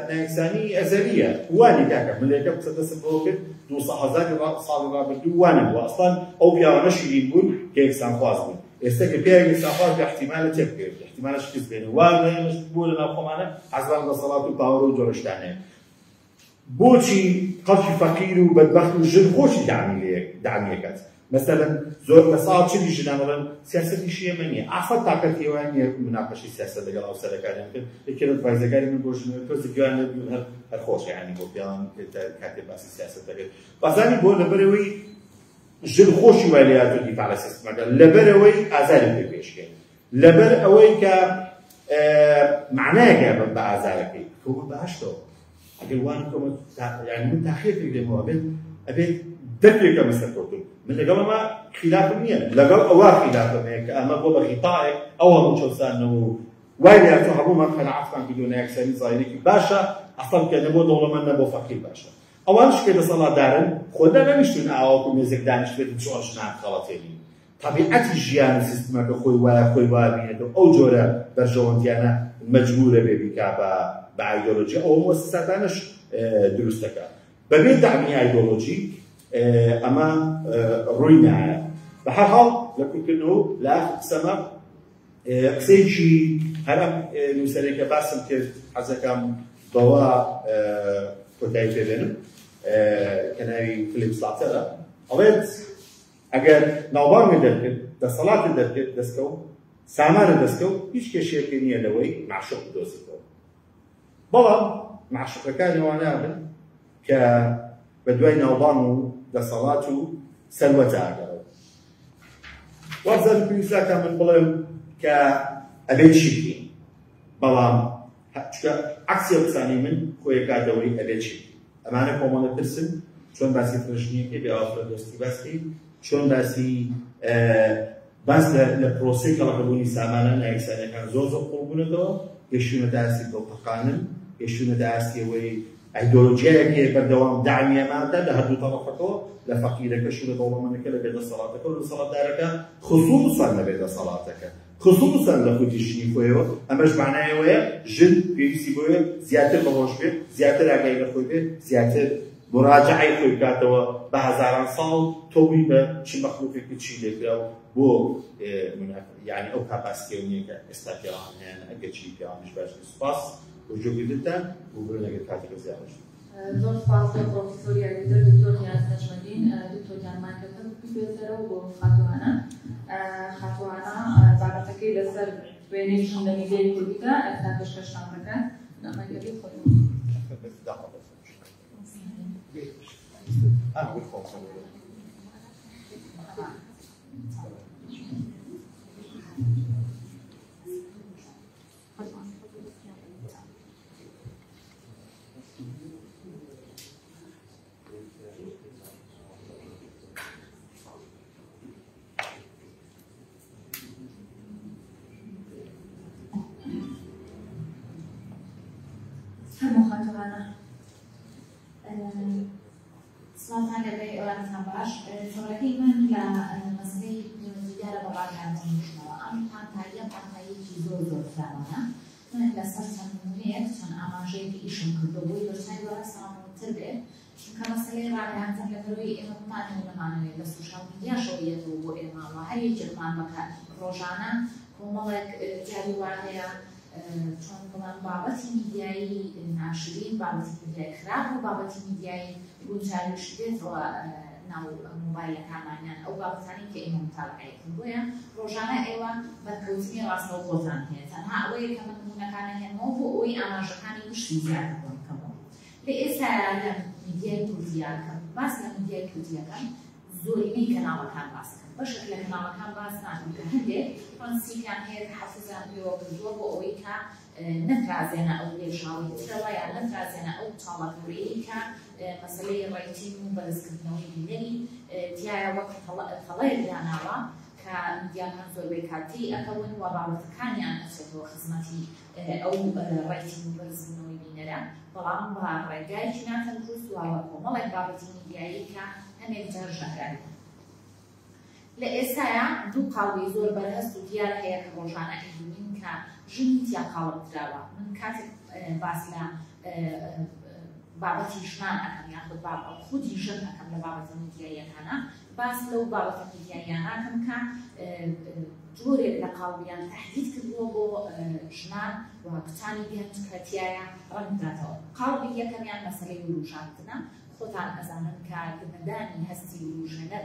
نایەکسانی ئەزەلیە وانی کاکە، من لە یەکەم قسە دەستم بەوە کرد 200,000 ساڵی ڕابردوو وانە بووە، ئەسڵەن ئەو پیاوانە شیرین بوون کە یەکسانخواز بوون. ئێستا کە پیاوێک یەکسانخواز بێ احتیمالە تێبکەوێت، احتیمالە شکست بێنێ. وا ئێمەش بۆ لە ناو خۆمانە حەزمان دەسەڵات و power و جۆرە شتانەیە. بۆچی خەڵکی فەقیر و بەدبەخت و ژن خۆشی دامیەکات؟ مەسەلەن زۆر لە ساڵ 40 ژنان ئەڵێن سیاسەتیشی ئێمە نییە، ئاسان تاقەتی ئەوان نییە مناقەشەی سیاسەت لەگەڵ هاوسەرەکانیان بکەن. یەکێ لە advice ەکانی من بۆ ژنەوە تۆزێک گوێیان لێ بگرن، هەر خۆشە یعنی بۆ پیاوان کاتێ باسی سیاسەت دەکرد. بازانی بۆ لەبەرەوەی ژن خۆشی وای لێ هاتوو دیفاع لە سیستمەکە، لەبەرەوەی ئازاری پێ پێشکێن، لەبەر ئەوەی کە معنایەکە بە ئازارەکەی کەومە باشتەوە. ئەگەر وان کەمە یعنی من تاخیرێک لێمەوە بێت ئەبێت دەرپێکەمە سەرکەوتن. من لەگەڵ ئەمە خلافم نییە، لەگەڵ ئەوە خلافم هەیە کە ئەمە بۆ بە غیتایەک ئەو هەموو چەوسانەوە و وای لێ هاتوو هەموومان قەناعەتمان کردووە نایەکسانی زایرێکی باشە، ئەسڵ کە نە بۆ دەوڵەمەند نە بۆ فەقیر باشە. ئەوانش کە دەسەڵاتدارن خۆ دانەنیشتون ئاواکو مێزێک دانیشتبێت چۆن ژنان خەڵەتێنین. طبیعەتی ژیان و سیستمەکە خۆی وایە، خۆی وا بینێتەوە ئەو جۆرە بەرژەوەندیانە مەجبورە بێ بیکا بە ئایدۆلۆژی. ئەو مؤسساتانەش دروست دەکات بەبێ دەعمی ئایدۆلۆژی ئەمە ڕووی نایە. بە هەر حاڵ لە کورتکردنەوە لە ئاخر قسەمە قسەیەکی هەر ئەم نووسەرێک کە باسم کرد حەزەکەم بەوە کۆتایی پێبێنم کە ناوی فلیپ سلاتەرە، ئەڵێت ئەگەر ناوبانگت دەرکرد، دەسەڵاتت دەرکرد، دەستکەوت، سامانت دەستکەوت، هیچ کێشەیەکی نییە لەوەی معشوق بدۆزیتەوە. بەڵام معشوقەکانی ئەوانە بن کە بە دوای ناوبانگ و دەسەڵات و سەروەتە ئاگەڕن. وابزانم پێویستە کە من بڵێم کە ئەبێ چی بکەین، بەڵام چونکە عەکسی ئەو قسانەی من خۆی کاتەوەی ئەبێ چی بکەین. ئەمانە کۆمەڵە پرسن، چۆن باسی فرەژنیەکەی بێ ئەوە فرەدۆستی باس کەی، چۆن باسی باس لە پرۆسەی کەڵەکەبوونی سامانە نایەکسانیەکان زۆر زۆر قوڵ بوونەتەوە، گەشتوونەتە ئاستی دڵتەقانن، گەشتوونەتە ئاستی ئەوەی ئایدۆلۆژیایەک هەیە بەردەوام دەعمی ئەماندا لە هەردوو تەڕەفەکەوە، لە فەقیرەکەش و لە دەوڵەمەندەکە، لە بێدەسەڵاتەکە و لە دەسەڵاتدارەکە، خصوصا لە بێدەسەڵاتەکە، خصوصا لە خودی ژنی خۆیەوە. ئەمەش معنای ئەوەیە ژن پێویستی بۆیە زیاتر بەهۆش بێت، زیاتر ئاگای لە خۆی بێت، زیاتر مراجعەی خۆی بکاتەوە بە هەزاران ساڵ تۆ بووی بە چ مەخلوقێکی چی لێکرا و بۆ یعنی ئەو capacity ە نییە کە ئێستا پیاوان هەیەن، ئەگەرچی پیاوانیش باش نین. سوپاس بۆ گوێگرتنتان و بڵێن ئەگەر کاتێکە زیاتر. زۆر سوپاس بۆ پرۆفیسۆر یاریدەر دکتۆر نیاز نەجمەدین. دکتۆر گیان مایکەکە بگوێزەرەوە بۆ خاتوانە. خاتوانە بابەتەکەی لەسەر وێنەی ژن لە میدیای کوردیدا ئێستا پێشکەشتان دەکات. مایکەکەی خۆی. فەرموو خاتوانە. سڵاوتان لێبێ، ئێوارەتان باش. تەوەرەکەی من لە مەسەلەی پەیوەندیدارە بە ڕاگەیاندنی ژنەوە. ئەم پانتاییە پانتاییەکی زۆر زۆر فراوانە. من لەسەر چەند نمونەیەک چەند ئاماژەیەک ئیشم کردووە بۆی بەرچاوی بەڕێزتان ڕوونتر بێ، چونکە مەسەلەی ڕاگەیاندن لەبەرەوەی ئێمە بمانەوێ نەمانەوێ لە social media شەوە یەتەوە بۆ ئێمە و هەر یەکێکمان بەکار ڕۆژانە کۆمەڵێک جاری وا هەیە چۆن بڵێم بابەتی میدیایی ناشرین، بابەتی میدیایی خراپ و بابەتی میدیایی گونجاویش دێتەوە ناو مۆبایلەکانمان یان ئەو بابەتانەی کە ئێمە متابعەیەکن. بۆیە ڕۆژانە ئێوە بەرکەوتنی ڕاستەوخۆتان هەیە. تەنها ئەوەیە کە من نمونەکانە هێنمەوە بۆ ئەوەی ئاماژەکانی وشتی زیاتر بۆ بکەمەوە. لە ئێستا لە میدیای کوردیە کە باس لە میدیای کوردیەکەم زۆرینەی کەناڵەکان باس دەکەن، بەشێک لە کەناڵەکان باس ناکەن کە هەندێک پرەنسیپیان هەیە تەحەفوزیان پێوە کردووە بۆ ئەوەی کە نەترازێنە ئەو لێشاوەی ترەوە یان نەترازێنە ئەو چاڵە گەورەیەی کە مەسەلەی rating و بەرزکردنەوەی بینەری تیایە وەک تەڵەیەک داناوە کە میدیاکان زۆربەی کات تێی ئەکەون و بابەتەکانیان ئەچێتەوە خزمەتی ئەو rating و بەرزبوونەوەی بینەرە، بەڵام بە ڕێگایەکی ناتەندروست و بە کۆمەڵێک بابەتی میدیایی کە هەنێک جار ژەهراوین. لە ئێستایا دوو قاڵبی زۆر بەرهەست و دیار هەیە کە ڕۆژانە ئەیبینین کە ژنی تیا قاڵب دراوە. من کاتێک باس لە بابەتی ژنان ئەکەم یاخود خودی ژن ئەکەم لە بابەتە میدیاییەکانە، باس لەو بابەتە میدیاییانە ئەکەم کە جۆرێک لە قاڵبیان تەحدید کردووە بۆ ژنان و کچانی گەنج کە تیایە ڕەنگ بداتەوە. قاڵبی یەکەمیان مەسەلەی وروژاندنە. خۆتان ئەزانن کە گمەدانی هەستی وروژێنەر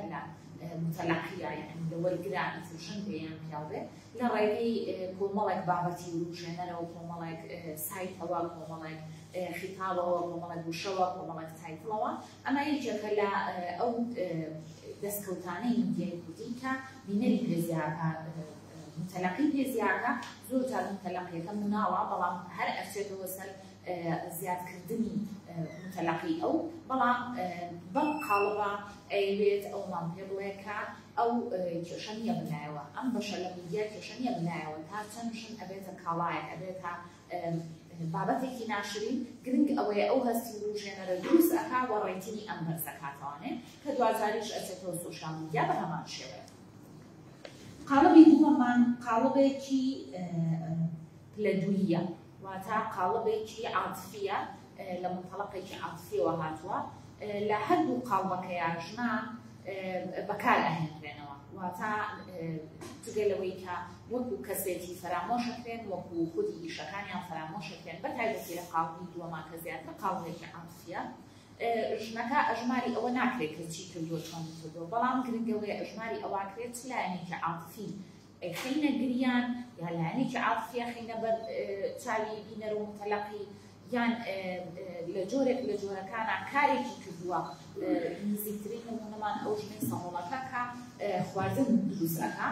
لە موتەلەقیە، یەعنی لە وەرگرا ئیتر ژن بێ یان پیاو بێ، لە ڕێگەی کۆمەڵێک بابەتی وروژێنەرەوە، کۆمەڵێک سایتەوە، کۆمەڵێک خیتابەوە، کۆمەڵێک وشەوە، کۆمەڵێک title ەوە. ئەمە یەکێکە لە ئەو دەستکەوتانەی میدیای کوردی کە بینەری پێ زیاکە، موتەلەقی پێ زیاکە. زۆر جار موتەلەقیەکە مناڵە، بەڵام هەر ئەچێتەوە سەر زیادکردنی موتەلەقی ئەو، بەڵام بەم قاڵبە ئەیەوێت ئەومان پێ بڵێ کە ئەو کێشە نییە بلایەوە، ئەم بەشە لە میدیا کێشە نییە بلایەوە تا چەند ژن ئەبێتە کاڵایەک، ئەبێتە بابەتێکی ناشرین. گرنگ ئەوەیە ئەو هەستی وروژێنەرە دروست ئەکا و rating ی ئەم بەرزەکاتەوانێ کە دواجاریش ئەچێتەوە social media بە هەمان شێوەیە. قاڵبی دووەمان قاڵبێکی پلە دوویە، واتە قاڵبێکی عاتفیە، لە منتەڵەقێکی عاتفیەوە هاتووە. لە هەردوو قاڵبەکەیا ژنان بەکار ئەهێنرێنەوە، واتە جگە لەوەی کە وەکو کەسێتی فەرامۆشەکرێن، وەکو خودی ئیشەکانیان فەرامۆشەکرێن، بە تایبەتی لە قاڵبی دووەمان کە زیاتر قاڵبێکی عاتفیە، ژنەکە ئەژماری ئەوە ناکرێت کە چی کردووە چۆن کردووە، بەڵام گرنگەوەیە ئەژماری ئەوە کرێت چ لایەنێکی عاتفی خەینە گریان یا لایەنێکی عاتفیە خەینە بەر چاوی بینەر و موتەلەقی، یان لە جۆرێک لە جۆرەکانە کارێکی کردووە. نزیکترین نمونەمان ئەو ژنەی سەهۆڵەکە کە خواردن دروست ئەکا،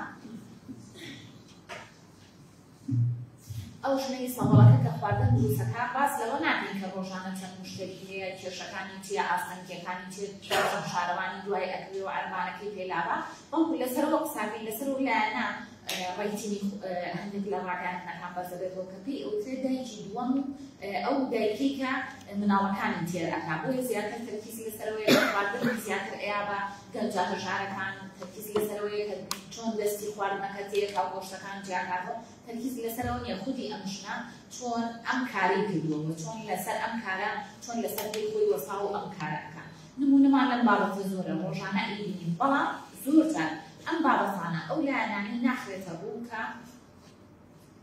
ئەو ژنەی سەهۆڵەکە کە خواردن دروستەکە باس لەوە ناکەین کە ڕۆژانە چەند مشتەری هەیە، کێشەکانی چییە، ئاستەنگیەکانی چیە، چەند شارەوانی دوای ئەکەوێ و عەربانەکەی پێلابا، بەڵکو لەسەرەوە قساکەین، لەسەر و لایەنە rating ی هەندێک لە ڕاگەیاندنەکان بەرزەبێتەوە کە پێی ئەوترێت دایکی دووەم و ئەو دایکی کە مناڵەکانی تێر ئەکا. بۆیە زیاتر تەرکیز لەسەرەوەیە کە خواردنی زیاتر ئەیا بە گەنجە هەژارەکان، تەرکیز لەسەرەوەیە کە چۆن دەستی خواردنەکە تێکا و گۆشتەکان جیاکاتەوە، تەرکیز لەسەرەوە نییە خودی ئەم ژنە چۆن ئەم کارەی کردووە و چۆن لەسەر ئەم کارە، چۆن لەسەر پێی خۆی وەساوە و ئەم کارە ئەکا. نمونەمان لەم بابەتە زۆرە، ڕۆژانە ئەیبینین، بەڵام زۆر جار ئەم بابەتانە ئەو لایەنانەی ناخرێتە ڕوو کە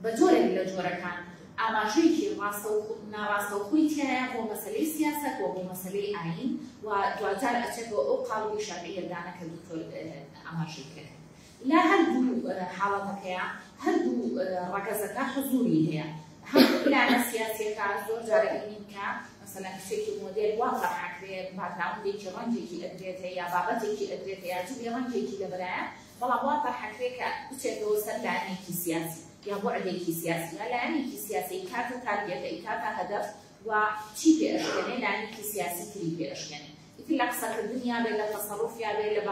بە جۆرێک لە جۆرەکان ئاماژەیەکی ناڕاستەوخۆی تیایە بۆ مەسەلەی سیاسەت و بۆ مەسەلەی ئایین و دواجار ئەچێتەوە ئەو قاڵبی شەرعیەتدانە کە دکتۆر ئاماژەی پێکرد. لە هەردوو حاڵەتەکەیە هەردوو ڕەگەزەکە حزوری هەیە، هەم لایەنە سیاسیەکە زۆر جار ئەبینین کە مەسەلەن کچێکی مۆدێل وا تەرحەکرێ، background ێکی ڕەنگێکی ئەدرێتە یا بابەتێکی ئەدرێتە یا جلی ڕەنگێکی لەبەرایە، بەڵام وا تەرحەکرێ کە بچێتەوە سەر لایەنێکی سیاسی یا بوعدێکی سیاسی یا لایەنێکی سیاسی کاتە target ە کاتە هەدەف و چی پێ ئەشکێنێ، لایەنێکی سیاسی تری پێ ئەشکێنێ. ئیتر لە قسەکردنیا بێ، لە تەسەڕوفیا بێ، لە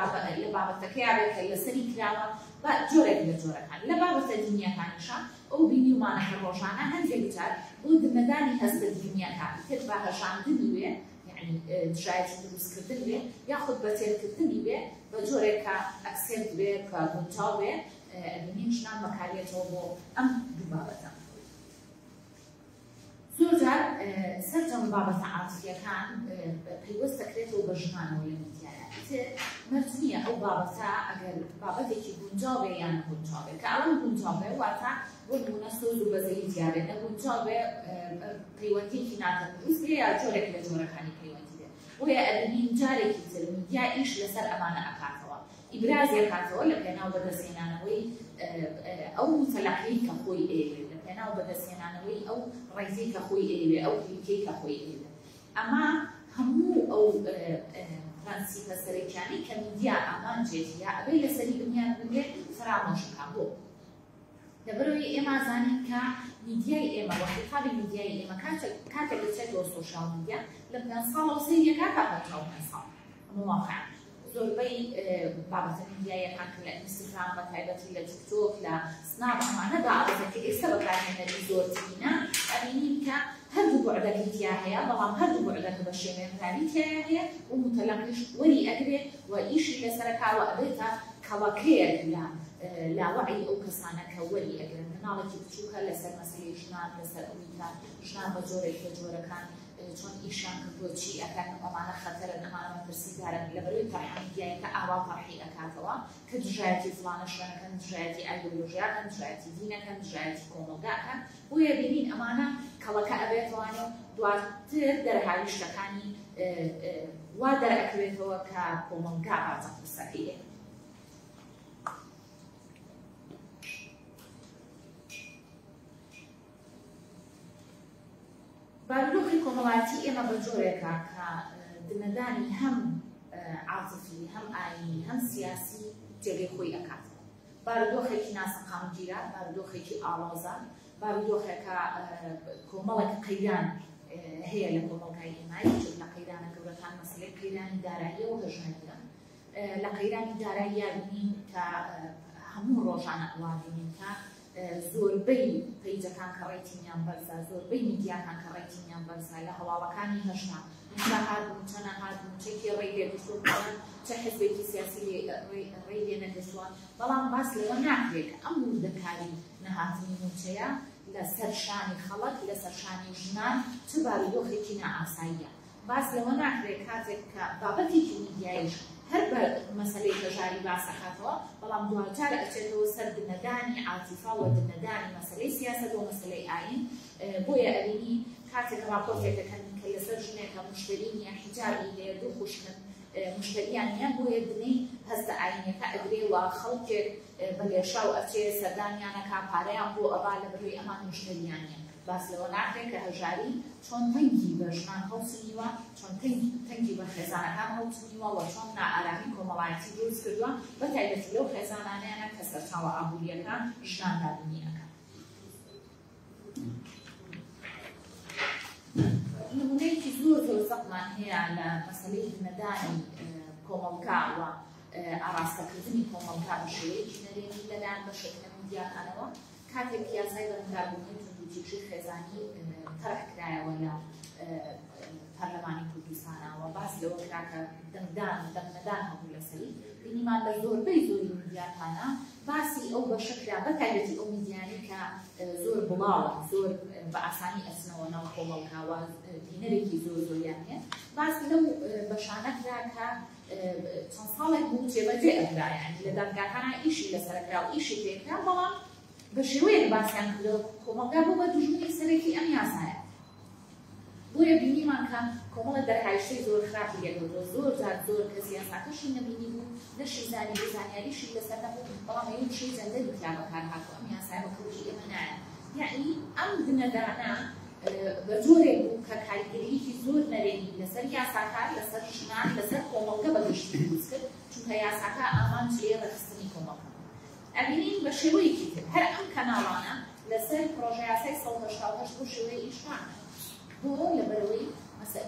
بابەتەکەیا بێ کە لەسەری کراوە بە جۆرێک لە جۆرەکان. لە بابەتە دینیەکانیشا ئەو بینیومانە کە ڕۆژانە هەندێک جار بۆ دمەدانی هەستە دینیەکان ئیتر بە هەژاندنی بێ، یعنی دژایەتی دروستکردن بێ یاخود بە تێرکردنی بێ بە جۆرێک کە accept بێ، کە گونجاو بێ، ئەبینین ژنان بەکارێتەوە بۆ ئەم دوو بابەتە. زۆر جار سەرجەم بابەتە عاتفیەکان پەیوەست دەکرێتەوە بە ژنانەوە لە میدیایە. ئیتر مەرج نییە ئەو بابەتە ئەگەر بابەتێکی گونجاو بێ یان نەگونجاو بێ، کە ئەڵێم گونجاو بێ واتە بۆ نموونە سۆز و بەزەیی تیا بێ، نەگونجاو بێ پەیوەندیەکی ناتەندروست بێ یا جۆرێک لە جۆرەکانی پەیوەندی بێ. بۆیە ئەبینین جارێکی تر میدیا ئیش لەسەر ئەمانە ئەکاتەوە، ئیبرازی ئەکاتەوە لە پێناو بەدەستهێنانەوەی ئەو موتەلەقیەی کە خۆی ئەیەوێت، لە پێناو بەدەستهێنانەوەی ئەو ڕێزەی کە خۆی ئەیەوێ، ئەو کلیکەی کە خۆی ئەیەوێ. ئەمە هەموو ئەو پرەنسیپە سەرەکیانەی کە میدیا ئامانجێتی یا ئەبێ لەسەری بنیات بنرێت فەرامۆشەکە. بۆ لەبەرەوەی ئێمە زانین کە میدیای ئێمە وە خیتابی میدیای ئێمە کاتێک دەچێتەوە social media لە 5 ساڵەوە سەیریەکە تا 55 ساڵ. ئەمە واقع زۆربەی بابەتە میدیاییەکان کە لە ئینستاگرام بە تایبەتی لە تیکتۆک لە سناپ ئەمانە بابەتە کە ئێستا بەکارهێنەری زۆرترینە، ئەبینین کە هەردوو بوعدەکەی تیا هەیە، بەڵام هەردوو بوعدەکە بە شێوێنراوی تیایا هەیە و موتەلەقیش وەری ئەگرێ و ئیشی لەسەرەکاوە ئەبێتە کەڵەکەیەک لە لاوەعی ئەو کەسانە کە وەری ئەگرن. مناڵێکی بچووکە لەسەر مەسەلەی ژنان، لەسەر ئەوەی کە ژنان بە جۆرێک لە جۆرەکان چۆن ئیشیان کردووە، چی ئەکەن، ئەمانە خەتەرن، ئەمانە مەترسیدارن، لەبەرەوەی تەرحە میدیایەکە ئاوا تەرحی ئەکاتەوە کە دژایەتی فڵانە شوێنەکەن، دژایەتی ئایدۆلۆژیاکەن، دژایەتی دینەکەن، دژایەتی کۆمەڵگاکەن. بۆیە بینین ئەمانە کەڵەکە ئەبێتوانێ و دواتر دەرهاویشتەکانی وا دەرئەکەوێتەوە کە کۆمەڵگا باجە قورسەکەی. بارودۆخی کۆمەڵایەتی ئێمە بە جۆرێکە کە دنەدانی هەم عاتفی هەم ئایینی هەم سیاسی جێگەی خۆی ئەکاتەوە. بارودۆخێکی ناسەقامگیرە، بارودۆخێکی ئاڵۆزە، بارودۆخێکە کۆمەڵێک قەیران هەیە لە کۆمەڵگای ئێمە. یەکێک لە قەیرانە گەورەکان مەسەلەی قەیرانی داراییە و هەژارییە. لە قەیرانی داراییە بینین کە هەموو ڕۆژانە ئەوە بینین کە زۆربەی پەیجەکان کە ڕەیتینیان بەرزە، زۆربەی میدیاکان کە ڕەیتینیان بەرزە، لە هەواڵەکانی هەشتا مووچە هات، مووچە نەهات، مووچە کێ ڕێی لێگرتووە، چە حزبێکی سیاسی ڕێی لێ نەگرتووە، بەڵام باس لەوە ناکرێت کە ئەم وردەکاری نەهاتنی مووچەیە لەسەر شانی خەڵک، لەسەر شانی ژنان چ بارودۆخێکی نائاساییە. باس لەوە ناکرێت کاتێک کە بابەتێکی میدیاییش هەر بە مەسەلەی هەژاری باس ئەکاتەوە، بەڵام دواجار ئەچێتەوە سەر دنەدانی عاتیفە و دنەدانی مەسەلەی سیاسەت و مەسەلەی ئایین. بۆیە ئەبینی کاتێک ڕاپۆرتێک ئەکەن کە لەسەر ژنێکە مشتەری نییە، حیجابی هەیە، دوو خوشکن مشتەریان نییە، بۆیە دنەی هەستە ئایینیەکە ئەگرێ و خەڵکێک بە لێشاو ئەچێ سەردانیانەکا، پارەیان بۆ ئەبا لەبەرەوەی ئەمان مشتەریان نییە. باس لەوە ناکرێت کە هەژاری چۆن تەنگی بە ژنان هەڵچنیوە، چۆن تەنگی بە خێزانەکان هەڵچنیوە و چۆن نائارامی کۆمەڵایەتی دروست کردووە، بە تایبەتی لەو خێزانانەیانە کە سەرچاوە ئابوورییەکە ژنان دابینی ئەکەن. نمونەیەکی زۆر زۆر زەقمان هەیە لە مەسەلەی دنەدانی کۆمەڵگا و ئاراستەکردنی کۆمەڵگا بە شێوەیەکی نەرێنی لەلایەن بەشێک لە میدیاکانەوە. کاتێک یاسای بەرەنگاربوونەوەی توندوتیژی خێزانی تەرح کرایەوە لە پەرلەمانی کوردستانەوە، باس لەوە کرا کە دەنگدان و دەنگنەدان هەبوو لەسەری، بینیمان لە زۆربەی زۆری میدیاکانە باسی ئەو بەشە کرا، بە تایبەتی ئەو میدیانەی کە زۆر بڵاون، زۆر بە ئاسانی ئەچنەوە ناو کۆمەڵگاوە، بینەرێکی زۆر زۆریان هەیە، باس لەو بەشانە کرا کە چەند ساڵێک بوو جێبەجێ ئەکرا، یعنی لە دادگاکانە ئیشی لەسەرکرا و ئیشی پێکرا، بەڵام بە شێوەیەک باسیان کردەوە کۆمەڵگا بوو بە دوژمنی سەرەکی ئەم یاسایە. بۆیە بینیمان کە کۆمەڵە دەرهایشتەی زۆر خراپی لێکەوتەوە، زۆر جار زۆر کەس یاساکەشی نەبینی بوو، نەشی زانی بوو، زانیاریشی لەسەر نەبوو، بەڵام ئەوی وشەی جەندەری تیا بەکار هاتوو، ئەم یاسایە بە کەڵکی ئێمە نایە. یعنی ئەم دنەدانە بە جۆرێک بوو کە کاریگەرییەکی زۆر نەرێنی لەسەر یاساکە، لەسەر ژنان، لەسەر کۆمەڵگە بە گشتی دروست کرد، چونکە یاساکە ئامانج لێ ڕێکخستنی کۆمەڵگە بوو. ئەبینین بە شێوەیەکی تر هەر ئەم کەناڵانە لەسەر پرۆژە یاسای 188 بۆ شێوەیە ئیش ناکەن. بۆ لەبەرەوەی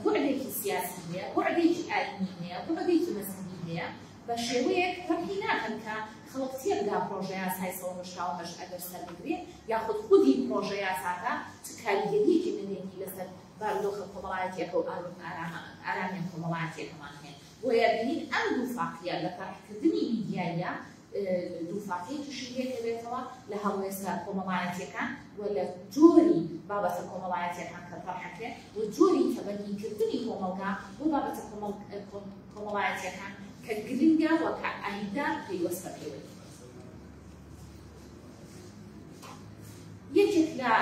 بوعدێکی سیاسی هەیە، بوعدێکی ئایینی هەیە، بوعدێکی مەزهەبی هەیە، بە شێوەیەک تەرحی ناکەن کە خەڵک تێبگا پرۆژە یاسای 188 ئەگەر سەر بگرێ یاخود خودی پرۆژە یاساکە چ کاریگەرییەکی نەرێنی لەسەر بارودۆخە کۆمەڵایەتیەکە و ئارامیە کۆمەڵایەتیەکەمان هەیە. بۆیە بینین ئەم دوو فاقیە لە تەرحکردنی میدیاییە دوو فاقیەکیشی لێکەوێتەوە لە هەڵوێستە کۆمەڵایەتیەکان و لە جۆری بابەتە کۆمەڵایەتیەکان کە تەرحەکرێن و جۆری تەبەنیکردنی کۆمەڵگا بۆ بابەتە کۆمەڵایەتیەکان کە گرنگە و کە ئایندە پەیوەستە پێوەی. یەکێک لە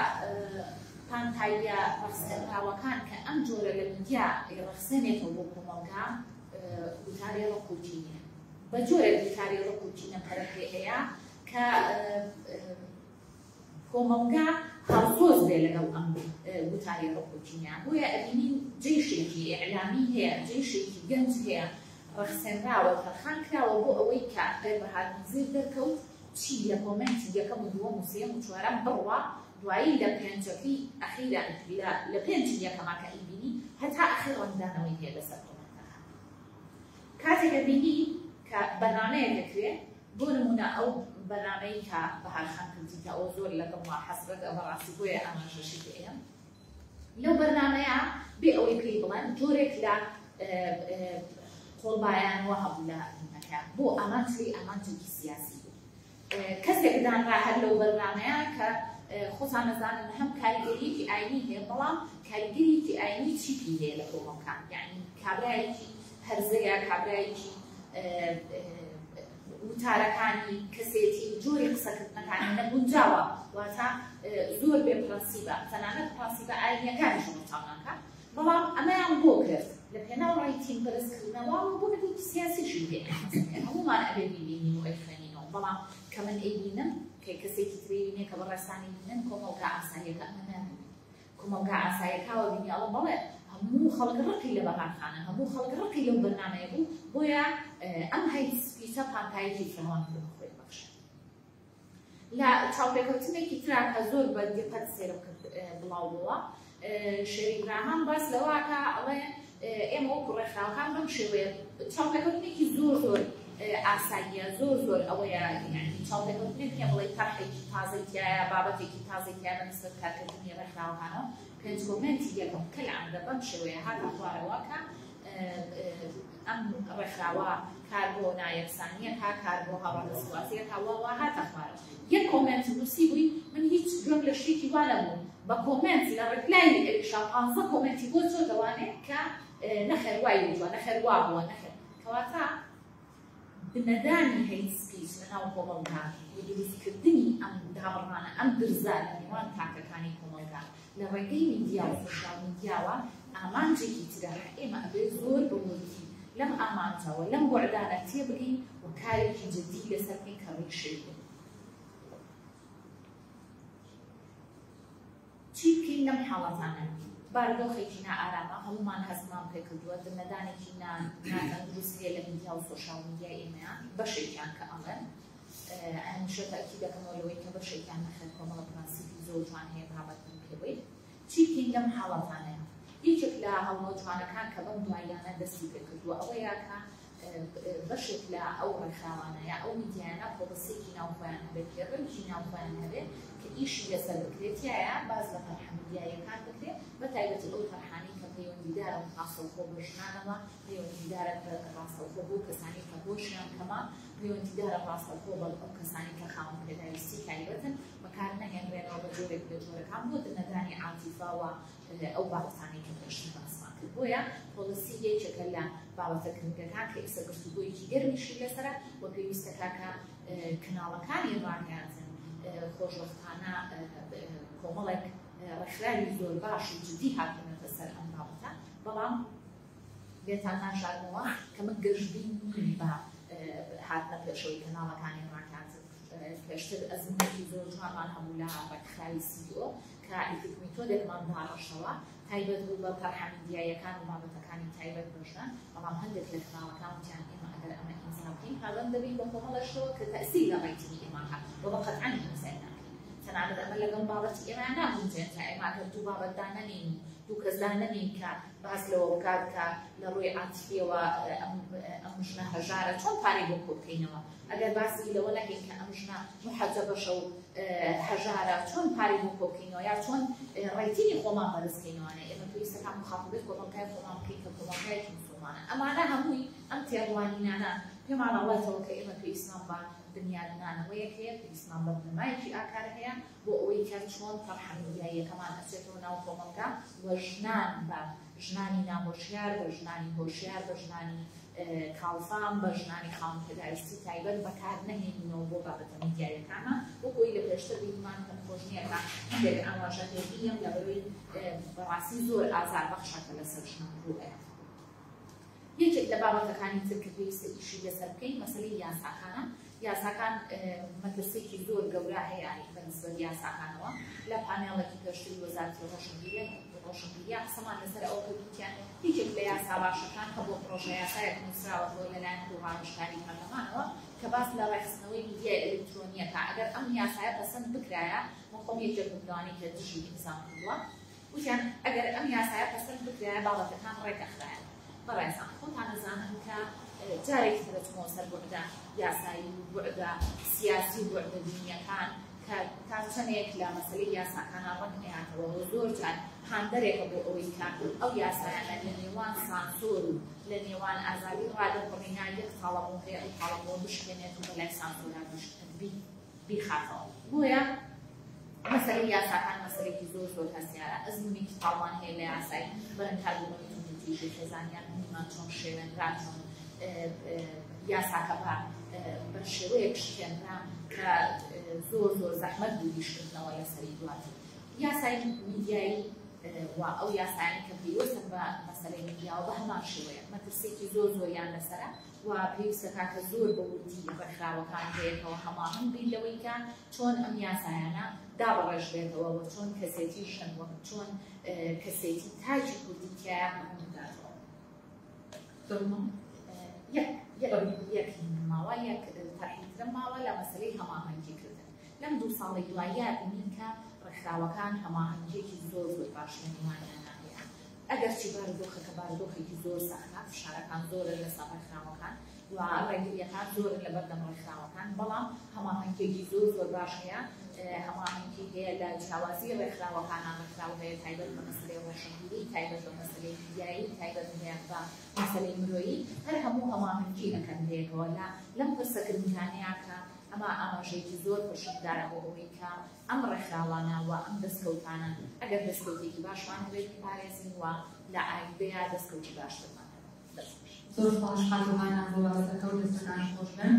پانتاییە ڕەخسێنراوەکان کە ئەم جۆرە لە میدیا ڕەخسێنێتەوە بۆ کۆمەڵگا گوتاری ڕق و کینە. بە جۆرێک گوتاری ڕق و کینە پەرە پێ ئەیا کە کۆمەڵگا هاوسۆز بێ لەگەڵ ئەم گوتاری ڕق و کینە. بۆیە ئەبینین جەیشێکی ئیعلامی هەیە، جەیشێکی گەنج هەیە ڕەخسێنراوە، تەرخان کراوە بۆ ئەوەی کە ئەگەر بەهار نزیر دەرکەوت چی لە کۆمێنتی یەکەم و دووەم و سێیەم و چوارەم بڕوا، دوایی لە پێنجەکەی ئەخیرا لە پێنجی یەکەما کە ئەیبینی هەتا ئەخیر ڕەنگدانەوەی هەیە لەسەر کۆمێنتەکان. کاتێک ئەبینی کە بەرنامەیەک ئەکرێ، بۆ نموونە ئەو بەرنامەی کە بەهار خان کردی کە ئەوە زۆر لەگەڵما حەسرەتە بەڕاستی بۆیە ئاماژەشی پێ ئەیەم، لەو بەرنامەیە بێ ئەوەی پێی بڵێن جۆرێک لە قۆڵبایانەوە هەبوو لە دینەکە، بۆ ئامانج لێی ئامانجێکی سیاسی بوو. کەسێک دانرا هەر لەو بەرنامەیە کە خۆتان نەزانن هەم کاریگەریەکی ئاینی هەیە، بەڵام کاریگەریەکی ئاینی چیپی هەیە لە کۆمەڵکان، یعنی کابرایەکی هەرزەیە، کابرایەکی وتارەکانی کەسێتی و جۆری قسەکردنەکانی نەگونجاوە، واتە زۆر بێ پرەنسیبە، تەنانەت پرەنسیبە ئاینیەکانیش ڕەچاو ناکات، بەڵام ئەمەیان بۆ کرد لە پێناو ڕەیتینگ بەرزکردنەوە و بۆ بەدێکی سیاسیشی هەیە. هەموومان ئەبێ بیبینین و ئەیخوێنینەوە، بەڵام کە من ئەیبینم، کە کەسێکی تر ئەیبینێ، کە بەڕێزتان ئەیبینن، کۆمەڵگا ئاساییەکە ئەمە نابینێ. کۆمەڵگا ئاساییەکاوە بینی ئەڵێ بەڵێ هەموو خەڵک ڕقی لە بەهارخانە، هەموو خەڵک ڕقی لەو بەرنامەیە بوو، بۆیە ئەم hate speech ە پانتاییەکی فراوان بە خۆی بەخشێت. لە چاوپێکەوتنێکی ترا کە زۆر بە دیقەت سەیرم کرد بڵاو بووە، شێری گراهام باس لەوە کە ئەڵێ ئێمە وەکو ڕێکخراوەکان بەم شێوەیە چاوپێکەوتنێکی زۆر زۆر ئاساییە، زۆر زۆر ئەوەیە یعنی چاوپێکەوتنێک نییە بڵێ تەرحێکی تازەی تیایە، بابەتێکی تازەی تیایە بە نسبەت کارکردنی ڕێکخراوەکانەوە. پێنج comment ی یەکەم کە لە ئەمدە بەم شێوەیە هاتە خوارەوە کە ئەم ڕێکخراوە کار بۆ نایەکسانیەکە، کار بۆ هاوڕەگەزخوازیەکە، وا هاتە خوارەوە. یەک comment نووسی بووی من هیچ گوێم لە شتێکی وا نەبوو، بە comment لە reply ی ئەویشا 15 comment ی بۆ چۆتەوانێ کە نەخێر وای وتووە، نەخێر وا بووە، نەخێر. کەواتە بنەدانی hate speech لەناو کۆمەڵگا و دروستکردنی ئەم دابڕانە، ئەم درزە لە نێوان تاکەکانی کۆمەڵگا لە ڕێگەی میدیا و social media وە ئامانجێکی ترە کە ئێمە ئەبێ زۆر بە وردی لەم ئامانجەوە لەم بوعدانە تێبگەین و کارێکی جدی لەسەر بکەین کە ڕیشەی بێت. چی بکەین لەم حاڵەتانە؟ بارودۆخێکی نائارامە، هەموومان هەستمان پێکردووە، دنەدانێکی ناتەندروست هەیە لە میدیا و social media ی ئێمەیان، بەشێکیان کە ئەڵێن هەمیشە تەئکید دەکەمەوە لەوەی کە بەشێکیان نەخێر کۆمەڵە پرەنسیپی زۆر جوان هەیە پابەندن پێوەی. چی بکەین لەم حاڵەتانەیە؟ یەکێک لە هەوڵە جوانەکان کە بەم دواییانە دەستی پێکردووە ئەوەیە کە بەشێک لە ئەو ڕێکخراوانە یا ئەو میدیایانە policy ێکی ناوخۆیان هەبێت، پەیڕەوێکی ناوخۆیان هەبێت کە ئیشی لەسەر بکرێت، تیایە باس لە تەرحە میدیاییەکان بکرێت، بە تایبەتی ئەو تەرحانەی کە پەیوەندیدارن ڕاستەوخۆ بە ژنانەوە، پەیوەندیدارن بە ڕاستەوخۆ بۆ کەسانی کە هۆشیان کەمە، پەیوەندیدارە ڕاستەوخۆ بە ئەو کەسانی کە خاوەن پێداویستی تایبەتن، بەکار نەهێنرێنەوە بە جۆرێک لە جۆرەکان بۆ دنەدانی عاتیفە و ئەو بابەتانەی کە پێشتر باسمان کرد. بۆیە policy یەکێکە لە بابەتە گرنگەکان کە ئێستا گفتوگۆیەکی گەرمیشی لەسەرە و پێویستە کاکە کەناڵەکانی ڕاگەیاندن خۆشبەختانە کۆمەڵێک ڕێکخراوی زۆر باش و جدی هاتوونەتە سەر ئەم بابەتە، بەڵام لێتان ناشارمەوە کە من گەشبین نیم بە هاتنە پێشەوەی کەناڵەکانی ڕاگەیاندن. پێشتر ئەزمونێکی زۆر جوانمان هەبوو لە ڕێکخراوی CDO کە ethic میتۆدێکمان داڕشتەوە تایبەت بوو بە تەرحە میدیاییەکان و بابەتەکانی تایبەت بە ژنان، بەڵام هەندێک لە کەناڵەکان وتیان ئێمە ئەگەر ئەمە ئیمزا بکەین پابەند دەبین بە کۆمەڵێک شتەوە کە تەئسیر لە rating ی ئێمە کات و بە قەتعەن ئیمزای ناکەین. تەنانەت ئەمە لەگەڵ بابەتی ئێمە ناگونجێن تا ئێمە ئەگەر دوو بابەت دانەنین و دوو کەس دانەنین کە باس لەوە بکات کە لە ڕووی عاتیفیەوە ئەم ژنە هەژارە چۆن پارەی بۆ کۆ بکەینەوە، ئەگەر باسی لەوە نەکەین کە ئەم ژنە محەجەبەشە و هەژارە چۆن پارەی بۆ کۆ بکەینەوە یا چۆن rating ی خۆمان بەرزکەینەوانێ، ئێمە پێویستەکان مخاتبەی کۆمەڵگای خۆمان بکەین کە کۆمەڵگایەکی مسوڵمانە. ئەمانە هەمووی ئەم تێڕوانینانە پێمان ئەڵێتەوە کە ئێمە پێویستمان بە بنیادنانەوەیەک هەیە، پێویستمان بە بنەمایەکی ئاکار هەیە بۆ ئەوەی کە چۆن تەرحە میدیاییەکەمان ئەچێتەوە ناو کۆمەڵگا و ژنان بە ژنانی ناهۆشیار، بە ژنانی هۆشیار، بە ژنانی کاڵفام، بە ژنانی خاوەن پێداویستی تایبەت بەکار نەهێنینەوە بۆ بابەتە میدیاییەکانمان. وەک ئەوەی لە پێشتر بینیمان پێم خۆش نییە کە هەندێک ئاماژە پێبینم لەبەرەوەی بەڕاستی زۆر ئازار بەخشە کە لەسەر ژنان ڕوو ئەیات. یەکێک لە بابەتەکانی تر کە پێویستە ئیشی لەسەر بکەین مەسەلەی یاساکانە. یاساکان مەترسییەکی زۆر گەورە هەیە بە نسبەت یاساکانەوە. لە پانێڵێکی پێشتری وەزارەتی ڕۆشنبیریە قسەمان لەسەر ئەوە کرد، وتیان یەکێک لە یاسا باشەکان کە بۆ پرۆژە یاسایەک نووسراوەتەوە لەلایەن دوو ڕاوێژکاری پەرلەمانەوە کە باس لە ڕێکخستنەوەی میدیای ئەلکترۆنیەکە، ئەگەر ئەم یاسایە پەسەند بکرایە، من خۆم یەکێک بووم لەوانەی کە دژی ئیمزام کردووە، وتیان ئەگەر ئەم یاسایە پەسەند بکرایە بابەتەکان ڕێکەخرایە. بەڕێزان خۆتان ئەزانن کە جارێکی تر ئەچمەوە سەر بوعدە یاسایی و بوعدە سیاسی و بوعدە دینیەکان کە تا چەندێک لە مەسەلەی یاساکانە ڕەنگ ئەیاتەوە و زۆر جار هاندەرێکە بۆ ئەوەی کە ئەو یاسایانە لە نێوان سانسۆر و لە نێوان ئازادی ڕادەربڕینا یەک تاڵەمۆ هەیە ئەو تاڵەمۆ بشکێنێت و بەلای سانسۆرا بیخاتەوە. بۆیە مەسەلەی یاساکان مەسەلێکی زۆر زۆر هەستیارە. ئەزمونێکی تاڵمان هەیە لە یاسای بەرەنکاربوونەوەی توندوتیژی خێزانیان، بینیمان چۆن شێوێنرا، چۆن یاساکە بە شێوەیەک شکێنرا کە زۆر زۆر زەحمەت بوو ئیشکردنەوە لەسەری دواتر. یاسای میدیایی و ئەو یاسایانە کە پەیوەستن بە مەسەلەی میدیاوە بە هەمان شێوەیە مەترسییەکی زۆر زۆریان لەسەرە و پێویستە کە زۆر بە وردی ڕێکخراوەکان بەیەکەوە هەماهەنگ بین لەوەی کە چۆن ئەم یاسایانە دابڕێژرێتەوە و چۆن کەسێتی ژن وەک چۆن کەسێتی تاکی کوردی تیایا ڕوون بداتەوە. یەک ماوە یەک تەرحی ترم ماوە لە مەسەلەی هەماهەنگی کردن. لەم دوو ساڵەی دواییە بینین کە ڕێکخراوەکان هەماهەنگییەکی زۆر زۆر باش لە نێوانیاندا هەیە. ئەگەرچی بارودۆخەکە بارودۆخێکی زۆر سەختە، فشارەکان زۆرن لەسەر ڕێکخراوەکان و ڕێگرییەکان زۆرن لەبەردەم ڕێکخراوەکان، بەڵام هەماهەنگییەکی زۆر زۆر باش هەیە. هەماهەنگی هەیە لە جیاوازی ڕێکخراوەکانە، ڕێکخراو هەیە تایبەت بە مەسەلەی ڕۆشنبیری، تایبەت بە مەسەلەی میدیایی، تایبەت هەیە بە مەسەلەی مرۆیی، هەر هەموو هەماهەنگی ئەکەن بەیەکەوە لە لەم پرسە گرنگانەیە کە ئەمە ئاماژەیەکی زۆر پرشنگدارە بۆ ئەوەی کە ئەم ڕێکخراوانە و ئەم دەستکەوتانە ئەگەر دەستکەوتێکی باشمان هەبێت بیپارێزین و لە ئایندەیا دەستکەوتی باشترمان هەبێت. دەست خۆش. زۆر سپاس خاتوو هانا بۆ باسەکە و دەستەکانت خۆش بن.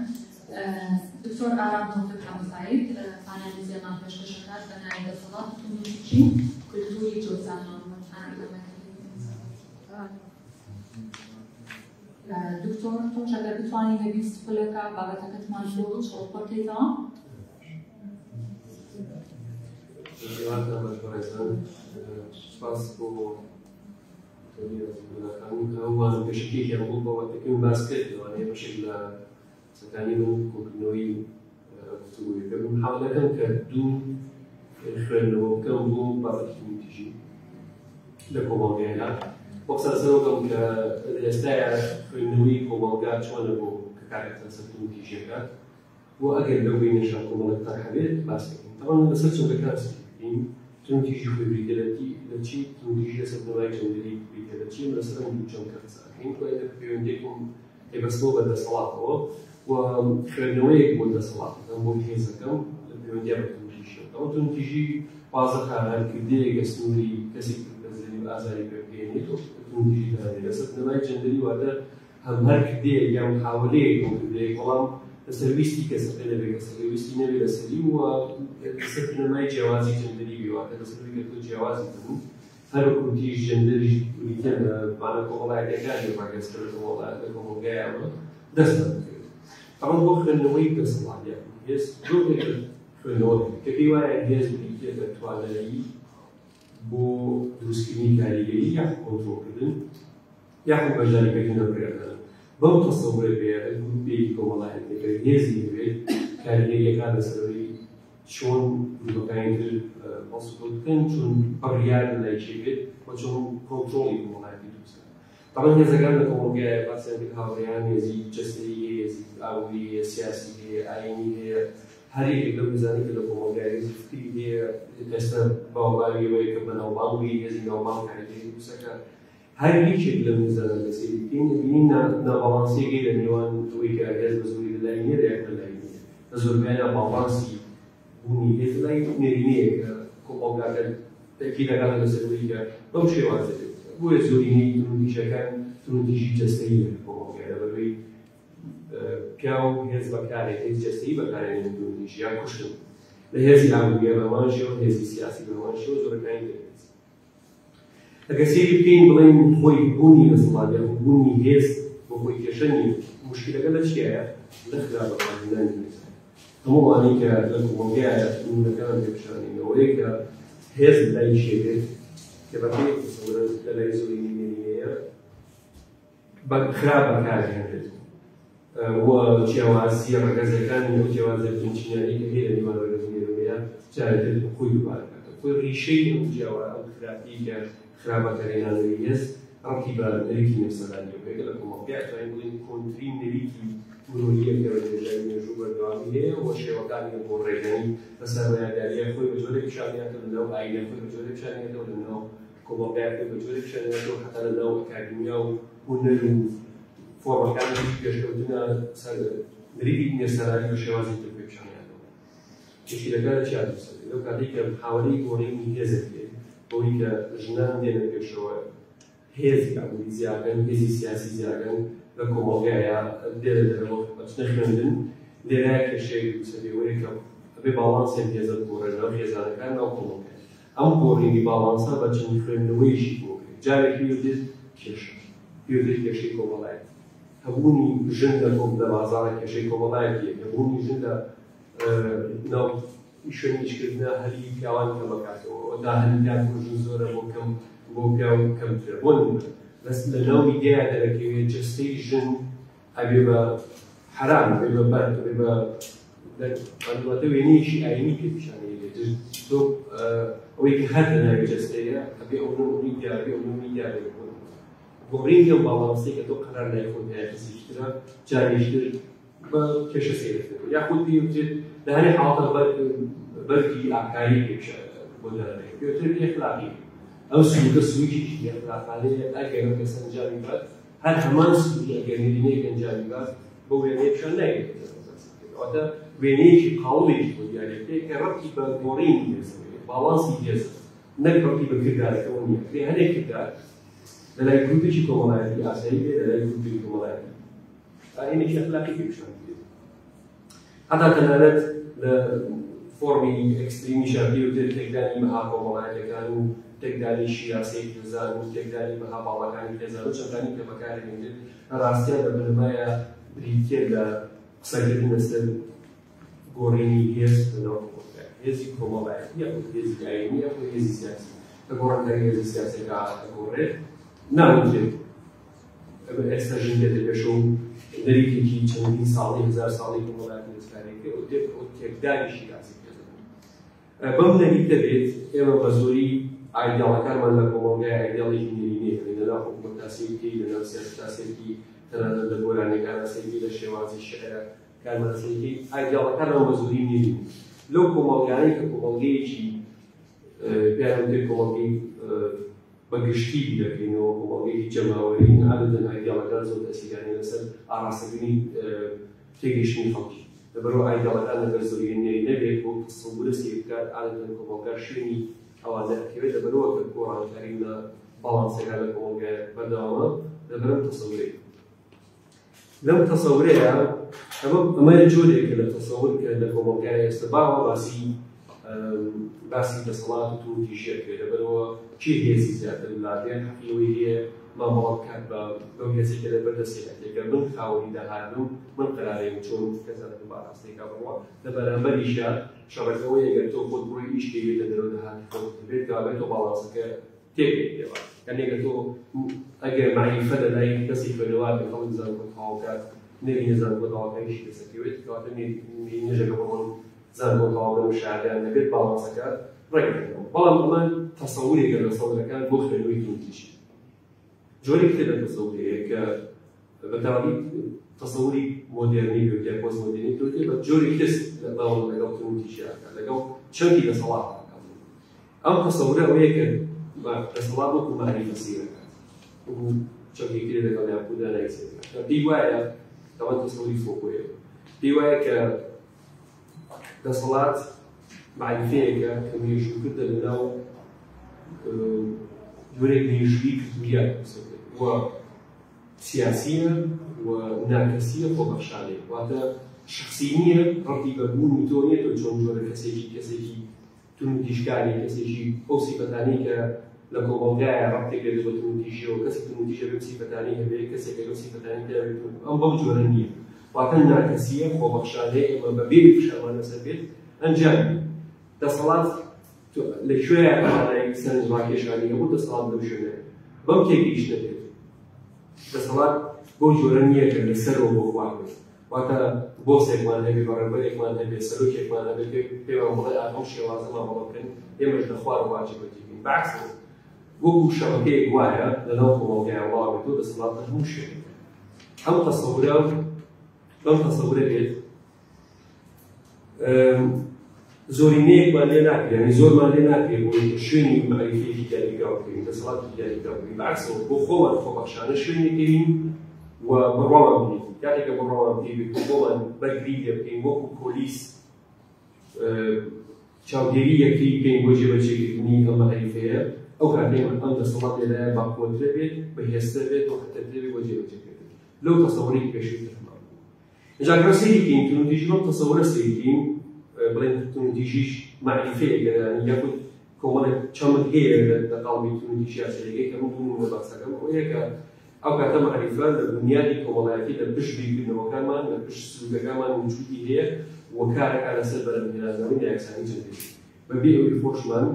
دکتۆر ئارام تۆفیق حەمەسەعید پانێلی سێمان پێشکەش ئەکات بە ناوی دەسەڵات و توندوتیژی و کولتووری چەوسانەوە. دکتۆر تۆش ئەگەر بتوانی لە 20 خولەکە بابەتەکەتمان بۆ چڕوپڕ بکەیتەوە. ئێوارتان باش بەڕێزان، سوپاس بۆ هەمووان پێشەکیەکیان بوو بابەتەکەم باس کرد، لەوانەیە بەشێک لە قسەکانی من کۆکردنەوەی گفتوگۆیەکە بوو. حاول دەکەم کە دوو خوێندنەوە بکەم بۆ بابەتی توندوتیژی لە کۆمەڵگایدا. وەک سەرسەرۆکەم کە لە ئێستایا خوێندنەوەی کۆمەڵگا چۆنە بۆ کە کارێکتان سەر توندوتیژیەکە و ئەگەر لەو بینەشا کۆمەڵێک تەرح هەبێت باس دەکەین. تەبعەن لەسەر چەمکەکان سەیر بکەین، توندوتیژی خۆی بریتیە لە چی، توندوتیژی لەسەر بنەمای جەندەری بریتیە لە چی، لەسەر ئەم دوو چەمکە قسە ئەکەین. دوای لە پەیوەندیەکم پەیوەستەوە بە دەسەڵاتەوە و خوێندنەوەیەک بۆ دەسەڵاتەکەم بۆ هێزەکەم لە پەیوەندیە بە توندوتیژیەوە. ئەوە توندوتیژی وازەخە هەرکردەیەک لە سنووری کەسێکی بەزێنی و ئازاری پێ بگەیەنێت و توندوتیژی دانێت لەسەر بنەمای جەندەری، واتە هەم هەر کردەیەک یان محاولەیەک بۆ کردەیەک بەڵام لەسەر ویستی کەسەکە نەبێت، کەسەکە ویستی نەبێت لەسەری و لەسەر بنەمای جیاوازی جەندەری بێ، واتە لەسەر ئەوەی کە تۆ جیاوازی بن. هەر وەکو وتیش جەندەریش بریتیە لە مانا کۆمەڵایەتیەکانی ڕەگەز کە لە کۆمەڵگایەوە دەستمان بکەوێت. ئەمە بۆ خوێندنەوەی دەسەڵات یاخود هێز جۆرێک لە خوێندنەوە هەیە کە پێی وایە هێز بریتیە لە توانایی بۆ دروستکردنی کاریگەری یاخود کۆنترۆڵکردن یاخود بەشداریکردن لە بڕیاردان. بەو تەسەورە بێ ئەگەر گروپێکی کۆمەڵایەتی ئەگەر هێزی هەبێت کاریگەریەکان لەسەرەوەی چۆن گروپەکانی تر هەڵسوکەوت بکەن، چۆن بڕیار لەلای کێ بێت و چۆن کۆنترۆڵی کۆمەڵایەتی دروست بکەن. تەبعەن هێزەکان لە کۆمەڵگایە باسیان کرد هاوڕێیان هێزی جەستەیی هەیە، هێزی ئابووری هەیە، سیاسی هەیە، ئایینی هەیە، هەر یەکێک لەو هێزانەی کە لە کۆمەڵگای هێزی فکری هەیە، ئێستا باوباوی ئەوەیە کە بەناوبانگی هێزی ناوبانگ کاریگەری دروستەکە. هەر یەکێک لەم هێزانە کە سەیری بکەین ئەبینین ناباڵانسییەک هەیە لە نێوان ئەوەی کە هێز بە زۆری لە لای نێرە یان لە لای مێیە. لە زۆربەیانە باڵانسی بوونی هێز لە لای نێرینەیە کە کۆمەڵگاکە تەئکید دەکاتە لەسەر ئەوەی کە بەم شێوازە بێت. بۆیە زۆرینەی توندوتیژەکان توندوتیژی جەستەییە لە کۆمەڵگای لەبەرئەوەی پیاو هێز بەکارێ هێز جەستەیی بەکارێنێت توندوتیژی یان کوشتن لە هێزی ئابووریە بە هەمان شێوە، هێزی سیاسی بە هەمان شێوە، جۆرەکانی تر هێز. ئەگەر سەیری بکەین بڵێین خۆی بوونی دەسەڵات یاخود بوونی هێز بۆ خۆی کێشە نییە، موشکیلەکە لە چیایە؟ لە خراپ بەکارهێنانی هێز. هەموو ئەوانەی کە لە کۆمەڵگایە نموونەکانمان پێ پیشانین ئەوەیە کە هێز لە لای کێ بێت کە بە پێی تەسەورە لە لای زۆرینەی نێرینەیە بە خراپ بەکارهێنرێت و جیاوازییە ڕەگەزەکانی ئەو جیاوازیە بنچینانەی کە هەیە لە نێوان ڕەگەزی نێر و مێیە جارێتر خۆی دووبارە کاتەوە. خۆی ڕیشەی ئەو جیاوا ئەو خراپیەی کە خراپ بەکارهێنانەوەی هێز ڕەبتی بە نەریتی نێرسالاری هەیە کە لە کۆمەڵگای ئەتوانین بڵێین کۆنترین نەریتی مرۆییە کە بە درێژایی مێژوو بەردەوامی هەیە و شێوەکانی گۆڕێژەنی بە سەرمایەداریە خۆی بە جۆرێک پیشانیاتەوە لە ناو ئایینە خۆی بە جۆرێک پیشانیاتەوە لە ناو کۆمەڵگای خۆی بە جۆرێک پیشانیاتەوە حتا لە ناو ئەکادیمیا و هونەر و فۆڕمەکانی پێشکەوتنە سەر نەریتی نێرسالاری بە شێوازی تر خۆی پیشانیاتەوە. مشکلەکە لە چیا دروست دەبێت؟ لەو کاتەی کە محاوەلەی گۆڕینی هێز دەکرێت بەوەی کە ژنان دێنە پێشەوە هێزی ئابووری زیاکەن، هێزی سیاسی زیاکەن لە کۆمەڵگایە دێنە دەرەوە ئەچنە خوێندن، لێرە کێشەیەک دروست دەبێت ئەوەیە کە ئەبێ باڵانسێک هێزە بگۆڕێت لەناو خێزانەکان ناو کۆمەڵگای. ئەم گۆڕینی باڵانسە بە چەند خوێندنەوەیەکی بۆ کرێت. جارێک پێوترێت کێشە، پێوترێت کێشەی کۆمەڵایەتی. هەبوونی ژن لە کۆم لە بازاڕە کێشەی کۆمەڵایەتییە، هەبوونی ژن لە ناو شوێنی ئیشکردنە هەلی پیاوان کەمەکاتەوە، تا هەلی پیاو بۆ ژن زۆرە بۆ کەم بۆ پیاو کەمترە. بۆ نموونە بەس لە ناو میدیایا دەرەکەوێت جەستەی ژن ئەبێ بە حەرام، ئەبێ بە بەرد، ئەبێ بە واتە وێنەیەکی ئایینی پێ پیشانەیە. تۆ ئەوەی کە هەر لە ناوی جەستەیە ئەبێ ئەو نەوعی دیار بێ، ئەو نەوعی دیار بێ. گۆڕینی ئەو باڵانسەی کە تۆ قەرار لای خۆت هەیە کەسێکی ترە جارێکی تر بە کێشە سەیرت دەکەی، یاخود پێی بچێت لە هەرێ حاڵەتە بەرگی ئاکاری پێ بۆ دەرەکەی پێوتر ئەخلاقی. ئەو سلوکە سلوکێکی ئەخلاقانەیە ئەگەر ئەو کەسە ئەنجامی بات، هەر هەمان سلوک ئەگەر نێرینەیەک ئەنجامی بات بەو وێنەیە پیشان نایەت. واتە وێنەیەکی قاوڵێکی بۆ دیارەکەی کە ڕەبتی بە گۆڕینی هێزەوە، باڵانسی هێزە، نەک ڕەبتی بە کردارەکەەوە نییە. کرێ هەنێک کردار لەلای گروپێکی کۆمەڵایەتی ئاسایی بێ، لەلای گروپێکی کۆمەڵایەتی ئاینێکی ئەخلاقی پێ پیشان بدرێت. هەتا تەنانەت لە فۆرمی ئەکستریمی شاپی و تێکدانی بەها کۆمەڵایەتیەکان و تێکدانی شیرازەی خێزان و تێکدانی بەها باڵاکانی خێزان و چەمکانی کە بەکارهێنرێت لە ڕاستیان لە بنەمایە بریتیە لە قسەکردن لەسەر گۆڕینی هێز لەناو کۆمەڵگا، هێزی کۆمەڵایەتی یاخود هێزی ئایینی یاخود هێزی سیاسی. کە گۆڕانکاری هێزی سیاسیەکە ئەگۆڕێت ناوترێت ئێستا ژن دێتە پێشەوە و نەریتێکی چەندین ساڵی هەزار ساڵی کۆمەڵایەتی دەستکاریەکەی ئەو تێک ئەو تێکدانی شیرازی پێدەبن. بەم نەریتە بێت ئێمە بە زۆری ئایدیاڵەکانمان لە کۆمەڵگای ئایدیاڵێکی نێرینەیە، لەناو حکوومەت سەیرکەی، لەناو سیاسەتا سەیرکەی، تەنانەت لە گۆرانیەکانا سەیرکەی، لە شێوازی شعرە کارمان سەیرکەی، ئایدیاڵەکانمان بە زۆری نێرین. لەو کۆمەڵگانەی کە کۆمەڵگەیەکی پێیان وترێت کۆمەڵگەی بە گشتی بیرەکەینەوە، کۆمەڵگەیەکی جەماوەرین، عادەتەن ئایدیاڵەکان زۆر تەئسیریان لەسەر ئاراستەکردنی تێگەیشتنی خەڵکی. لەبەرەوە ئایدیاڵەکان لەگەر زۆریە نێری نەبێت بۆ تەسەورە سەیر بکات، عادەتەن کۆمەڵگا شوێنی ئەوانە ئەکەوێت. لەبەرەوە کە گۆڕانکاری لە باڵانسەکان لە کۆمەڵگای بەردەوامە لەبەرم تەسەورەی. لەم تەسەورەیە ئەمە جۆرێکە لە تەسەور کە لە کۆمەڵگای ئێستا باوە، باسی دەسەڵات و توندوتیژی ئەکرێت. لەبەرەوە کێ هێزی زیاتر لابێت حەقی ئەوەی هەیە مامەڵە بکات بە بەو هێزێک کە لەبەر دەستیەتی. ئەگەر من خاوەنی داهاتبم من قەرارەیم چۆن کەسانەکە بە ئاراستەیەکا بڕوا. لە بەرامبەریشە شەڕەکەوەی ئەگەر تۆ خۆت بڕۆی ئیش کەی بێتە دەرەوە داهاتی خۆت هەبێت، کەوابێت تۆ باڵانسەکە تێکەیتەوە. یعنی ئەگەر تۆ ئەگەر مەعریفە لە لای کەسی خوێنەوار کە خەڵک زانکۆ تەواو کات نەبینە زانکۆ تەواوکاریشی دەسەکەوێت، کەواتە نێژەکە بڕۆن زانکۆ تەواو و شادیان نەبێت باڵانسەکە ڕێکدەکەنەوە. بەڵام ئەمە تەسەورێکە لە تەسەورەکان بۆ خوێندنەوەی توندوتیژی. جۆرێک تر لە تەسەورەیە کە بە تەواوی تەسەوری مۆدێرنی پێوترێت یا پۆست مۆدێرنی پێوترێت، بە جۆرێک تر لە مامەڵە لەگەڵ توندوتیژی ئەکات، لەگەڵ چەمکی دەسەڵات ئەکات. ئەم تەسەورە ئەوەیە کە دەسەڵات وەکو مەعریفە سەیر ئەکات، وەکو چەمکێکی تر لەگەڵ یاقوتدا نایسەیر ئەکات. پێی وایە ئەوە تەسەوری فۆکۆیە، پێی وایە کە دەسەڵات مەعریفەیەکە کە مێژوو کردە لەناو جۆرێک مێژووی کلتوریان و سیاسیە و ناکەسیە خۆبەخشانەیە، واتە شخصی نییە، ڕەبتی بە بوون و تۆ نییە. تۆ چۆن جۆرە کەسێکی کەسێکی توندوتیژکاری، کەسێکی ئەو سیفەتانەی کە لە کۆمەڵگایە ڕەبتێک بێت بە توندوتیژیەوە، کەسی توندوتیژە بێت سیفەتانی هەبێ، کەسێک لەو سیفەتانی تیا بێت، ئەم بەو جۆرە نییە. واتە ناکەسیە خۆبەخشانەیە، ئێمە بەبێ فشارمان لەسەر بێت ئەنجام دەسەڵات لەکوێیە توانای سەرنج ڕاکێشانی هەبوو، دەسەڵات لەو شوێنەیە. بەم تێگەیشتنە بێت دەسەڵات بەو جۆرە نییە کە لەسەرەوە بۆ خوار بێت، واتە بۆسێکمان هەبێ، بەڕێوەبەرێکمان هەبێ، سەرۆکێکمان هەبێ پێمان بڵێ ئەم شێوازە مامەڵە بکەن، ئێمەش لە خوار واجبەتی بین. بەعکسەوە وەکوو شەبەکەیەک وایە لەناو کۆمەڵگای وڵاوێت و دەسەڵات لە هەموو شوێنێک. ئەم تەسەورە بەم تەسەورە بێت زۆرینەیەکمان لێ ناکرێت، یعنی زۆرمان لێ ناکرێت بۆ شوێنی مەعریفەیەکی دیاریکراو بکەین، دەسەڵاتی دیاریکراو بکەین. بەعکسەوە بۆ خۆمان خۆبەخشانە شوێنێکەین و بڕوامان بێت. کاتێک کە بڕوامان پێی بێت و خۆمان بەرگری لێ بکەین، وەکو پۆلیس چاودێری یەکتری بکەین بۆ جێبەجێکردنی ئەم مەعریفەیە، ئەو کاتەی ئەم دەسەڵات لێلایە باقوەترە بێت، بەهێزتر بێت و خەتەرتر بێت بۆ جێبەجێکردن لەو تەسەوری پێشووتر هەمان بوو. ئینجا گەر سەیری بکەین توندوتیژی بەم تەسەورە سەیری بکەین، بڵێن توندوتیژیش مەعریفەیەکە، یاخود کۆمەڵێک چەمک هەیە لە قاڵبی توندوتیژی یاساییەکەی کە من دوو نموونە باسەکەم ئەوەیە کە ئەو کاتە مەعریفە لە بنیادی کۆمەڵایەتی لە پشت بیرکردنەوەکانمان لە پشت سلوکەکانمان وجودی هەیە و کارەکە لەسەر بەرهەمهێنانەوەی نایەکسانی جەندەری بەبێ ئەوەی خۆشمان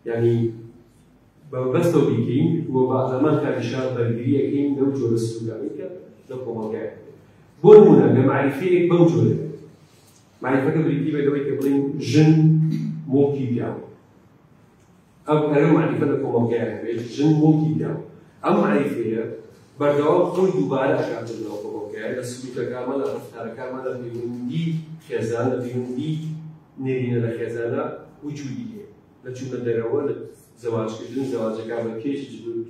یعنی بە مەبەستەوە بیکەین و بە هەمان کاتیشا بەرگرییەکەین لەو جۆرە سلوکانەی کە لە کۆمەڵگایە. بۆ نموونە گەر مەعریفەیەک بەم جۆرە بێت، مەعریفەکە بریتی بێت لەوەی کە بڵێین ژن موڵکی پیاوە. ئەو ئەرە مەعریفە لە کۆمەڵگایە هەبێت، ژن موڵکی پیاوە. ئەم مەعریفەیە بەردەوام خۆی دووبارە ئەکاتەوە لەناو کۆمەڵگایە، لە سلوکەکانمان، لە ڕەفتارەکانمان، لە پەیوەندی خێزان، لە پەیوەندی نێرینە لە خێزانە وجودی هەیە. لە چوونە دەرەوە، لە زەواجکردن، زەواجەکە بە کێ چ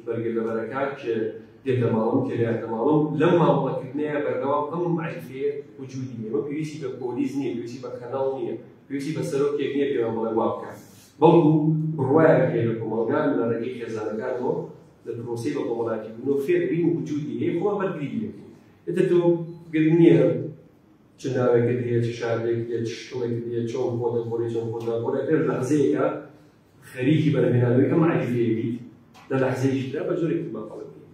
بەرگە لەبەرەکە، کێ دێتە ماڵم، کێ نایەتە ماڵم، لەم مامەڵەکردنەیە بەردەوام ئەم مەعریفەیە وجودی هەیە. ئەمە پێویستی بە پۆلیس نییە، پێویستی بە کەناڵ نییە، پێویستی بە سەرۆکێک نییە پێمان بڵێ وا بکە، بەڵکو بڕوایەک هەیە لە کۆمەڵگا لە ڕێگەی خێزانەکانەوە لە پرۆسەی بە کۆمەڵایەتی بوونەوە فێر بین وجودی هەیە، خۆمان بەرگری لێ بکەین. ئیتر تۆ گرنگ نییە چ ناوێکت هەیە، چ شارێکت هەیە، چ شکڵێکت هەیە، چۆن خۆت دەگۆڕی، چۆن خۆت ناگۆڕی، ئەگەر لەحزەیەکە خەریکی بەرهەمهێنانەوەی ئەم مەعریفەیە بیت، لە لەحزەیەکی ترا بە جۆرێکی تر مامەڵە بکەیت.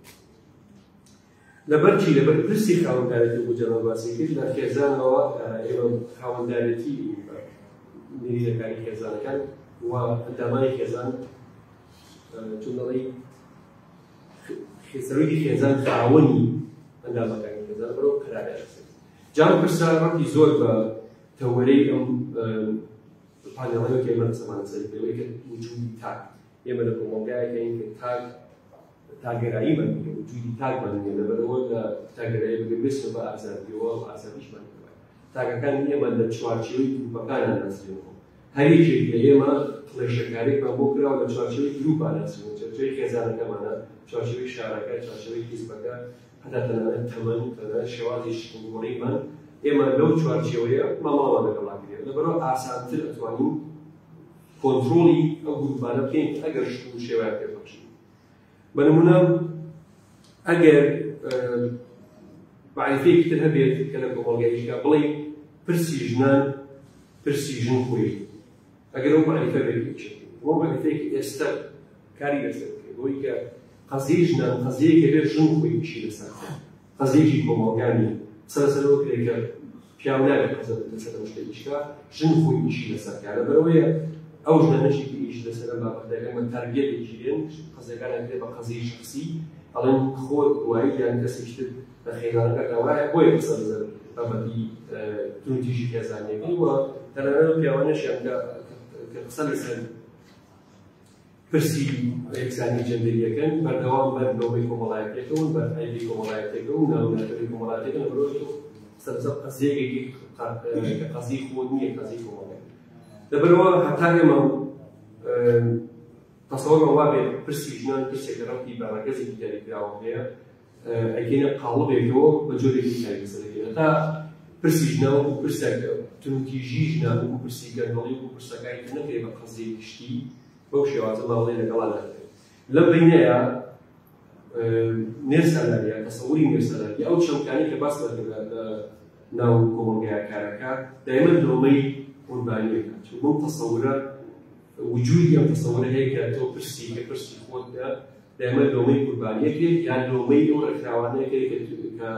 لەبەر چی؟ لەبەر پرسی خاوەندارێتی وەکو جەناب باسی کرد، لە خێزانەوە ئێمە خاوەندارێتی نێرینەکانی خێزانەکان و ئەندامانی خێزان چون دەڵێی سەرۆکی خێزان خاوەنی ئەندامەکانی خێزان بەرەو قەرارە ئەچێت. جا ئەم پرسە ڕەبتی زۆر بە تەوەرەی ئەم پانێڵەوە کە ئێمە قسەمان لەسەری کردەوەی کە وجودی تاک، ئێمە لە کۆمەڵگایەکەین کە تاک تاگەراییمان نییە، وجودی تاکمان نییە، لەبەرئەوە لە تاگەرایی بگەر بە ئازادیەوە و ئازادیشمان نییە. تاکەکانی ئێمە لە چوارچێوەی گروپەکانە ناسرێنەوە، هەر یەکێک لە ئێمە کڵێشەکارێکمان بۆ کراوە لە چوارچێوەی گروپا ناسرێنەوە، چوارچێوەی خێزانەکەمانە، چوارچێوەی شارەکە، چوارچێوەی حیزبەکە، هەتا تەنانەت تەمەن، تەنانەت شێوازی شکڵگۆڕینمان، ئێمە لەو چوارچێوەیە مامەڵەمان لەگەڵا کرێت. لەبەرئەوە ئاسانتر ئەتوانین کۆنترۆڵی ئەو گروپانە بکەین کە ئەگەر شکڵ و شێوەیان پێ بەخشین. بە نمونە ئەگەر مەعریفەیەکی تر هەبێت کە لە کۆمەڵگایشدا بڵێ پرسی ژنان پرسی ژن خۆی، ئەگەر ئەو مەعریفە بێت ئەو مەعریفەیەکی ئێستا کاری لەسەر بکرێت بۆی کە قەزیەی ژنان قەزیەیەکە بێت ژن خۆی ئیشی لەسەر بکات، قەزیەیەکی کۆمەڵگا نییە. قسە لەسەر ئەوە کرێت کە پیاو نابێت قەزە لەسەر ئەم شتە ئیش بکات، ژن خۆی ئیشی لەسەر بکات. لەبەرئەوەیە ئەو ژنانەشی کە ئیش لەسەر ئەم بابەتە دەکەن بە target دەگیرێن، قەزیەکان ئەکرێت بە قەزیەی شەخسی، ئەڵێن خۆت وایی یان کەسێکی تر لە خێزانەکەتا وایە، بۆیە قسە لەسەر بابەتی توندوتیژی خێزانیەکەی و تەنانەت ئەو پیاوانەشیان کە قسە لەسەر پرسی یەکسانی جەندەرییەکەن بەردەوام بەر لۆمەی کۆمەڵایەتیەکەون، بەر عەیبی کۆمەڵایەتیەکە و ناوناتەوەی کۆمەڵایەتیەکەن، لەبەرئەوەی تۆ قسە لەسەر قەزیەیەکی کە قەزیەی خۆت نییە، قەزیەی کۆمەڵگایە. لەبەرئەوە هەتا ئێمە تەسەوەرمان وا بێت پرسی ژنان پرسێکە ڕەبتی بە ڕەگەزێکی دیاریکراوە هەیە، ئەیکەینە قاڵبێکەوە بە جۆرێکی کاری لەسەر دەکەین. هەتا پرسی ژنان وەکو پرسێک توندوتیژی ژنان وەکو پرسی گەندەڵی وەکو پرسەکانی تر نەکرێت بە قەزیەی گشتی، بەو شێوازە مامەڵەی لەگەڵا ناکرێت. لەم بەینەیە نێرسالاری یا تەسەوری نێرسالاری ئەو چەمکانەی کە باسمان کرد لە ناو کۆمەڵگایە کارەکە دایمەن لۆمەی قوربانیەکە، چون بەو تەسەورە وجودی ئەم تەسەورە هەیە کە تۆ پرسی کە پرسی خۆت دایمەن لۆمەی قوربانیەکرێت یان لۆمەی ئەو ڕێکخراوانەیەکرێت کە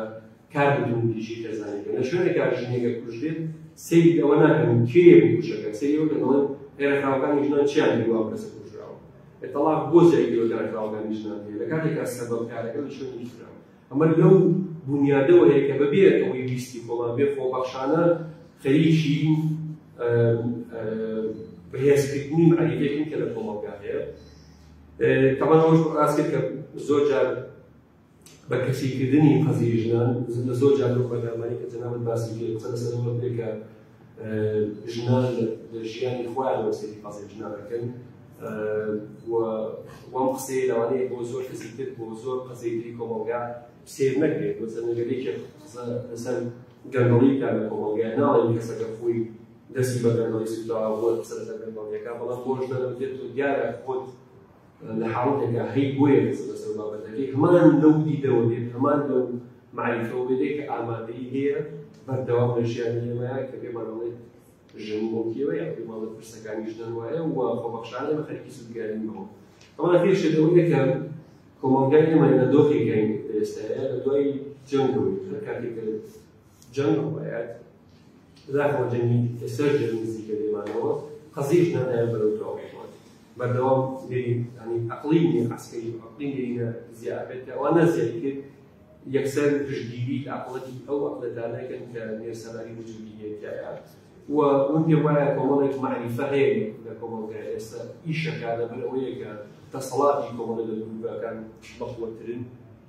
کار بە توندوتیژی خێزانیەکە. لە شوێنێکا ژنێکە کوژرێت سەیری ئەوە ناکەن کێیە بکوژەکە، سەیری ئەوە کە دەڵێن ڕێکخراوەکانی ژنان چیان کردووە ئەم کەسە کوژراوە، تەڵاق بۆ زیای کردووە کە ڕێکخراوەکانی ژنان هەیە، لە کاتێکا سەبەبکارەکە لە شوێنێکی ترە. ئەمە لەو بونیادەوە هەیە کە بەبێ ئەوەی ویستی خۆمان بێ خۆبەخشانە خەریکی بەهێزکردنی مەعریفەیەکین کە لە کۆمەڵگا هەیە. تەبعەن ئەوەش ڕاست کرد کە زۆر جار بە کەسیکردنی قەزیەی ژنان لە زۆر جار لەو بەرنامانەی کە جەنابت باسی کرد قسە لەسەر ئەوە کرد کە ژنان لە ژیانی خۆیانەوە سەیری قەزیەی ژنان دەکەن و وام قسەیە لەوانەیە بۆ زۆر کەسی تر بۆ زۆر قەزیەی تری کۆمەڵگا سەیر نەکرێت. مەسەلەن ئەگەر یەکێک قسە لەسەر گەندەڵی بکات لە کۆمەڵگا ناڵێن کەسەکە خۆی دەستی بە گەندەڵی سوتاوە بۆ قسە لەسەر گەندەڵیەکە، بەڵام بۆ ژنان دەوترێت تۆ دیارە خۆت لە حاڵەتێکا هەی بۆیە قسە لەسەر بابەتەکەی هەمان لەو دیدەوە بێت، هەمان لەو مەعریفەوە بێت کە ئامادەیی هەیە بەردەوام لە ژیانی ئێمەیە کە پێمان دەڵێت ژن موڵکیەوە یا پێمان لە پرسەکانی ژنان وایە و خۆبەخشانە ئێمە خەریکی سوودگەرین بەوە. ئەمە پێشێت ئەوەیە کە کۆمەڵگای ئێمە لە دۆخێکین ئێستاە لە دوای جەنگەوەی هەر کاتێک کە جەنگ ڕووبایات بەداخەوە جەنگی ئێستاش جەنگ نزیکە لێمانەوە قەزیی ژنان نایەن بەرەو دواوە بڕوات بەردەوام لێی یعنی ئەقڵی عەسکەری و ئەقڵی لێینە زیابێت کە ئەوانە زیادی کرد یەکسەر پشتگیری لە ئەقڵەتی ئەو ئەقڵەتانەکەن کە نێرسالاری وجودی هەیە تیایا و من پێم وایە کۆمەڵێک مەعریفە هەیە لە کۆمەڵگای ئێستا ئیشەکە لەبەر ئەوەیە کە دەسەڵاتی کۆمەڵێک لە گروپەکان بەقوەترن،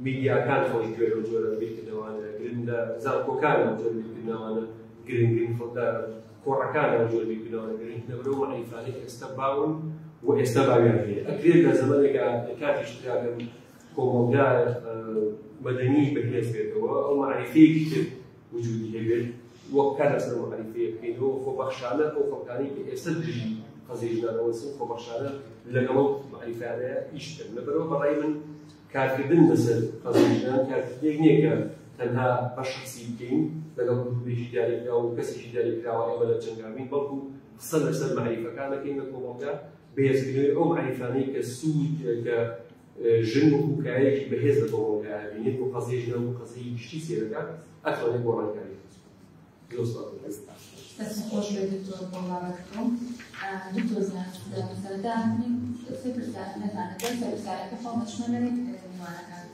میدیاکان خەڵک گوێ لەو جۆرە بیرکردنەوانە گرن، لە زانکۆکان ئەو جۆرە بیرکردنەوانە گرنگن، خەڵک لە کۆڕەکان ئەو جۆرە بیرکردنەوانە گرنگن، لەبەر ئەو مەعریفانەی ئێستا باون و ئێستا باویان هەیە. ئەکرێت لە زەمەنێکا لە کاتیش تراگەن کۆمەڵگا مەدەنی بەهێز بێتەوە ئەو مەعریفەیەکی تر وجودی هەبێت وەک کار لەسەر مەعریفەیە بکەینەوە خۆبەخشانە ئەو خەڵکانەی کە ئێستا دژی قەزیەی ژنانەوە سن خۆبەخشانە لەگەڵ ئەو مەعریفانەیە ئیش بکەن. لەبەرئەوە بەڕای من کارکردن لەسەر قەزیەی ژنان کارکردنێک نییە کە تەنها بە شەخسی بکەین لەگەڵ گروپێکی دیاریکراو و کەسێکی دیاریکراوە ئێمە لە جەنگا بین، بەڵکو قسە لەسەر مەعریفەکان دەکەین لە کۆمەڵگا، بەهێزکردنەوەی ئەو مەعریفانەی کە سوود کە ژن وەکو کایەکی بەهێز لە کۆمەڵگایا بینێت و قەزیەی ژنان وەکو قەزیەی گشتی سەیرەکات ئەتوانێت گۆڕانکاری دروست بکات. زۆر سپاس. دەست خۆش بێت دکتۆر بۆ بابەتەکە. دکتۆر زیان سەرەتا سێ پرسیار نەزانە، دوای سێ پرسیارەکە خۆم ئەچمە لای میوانەکان.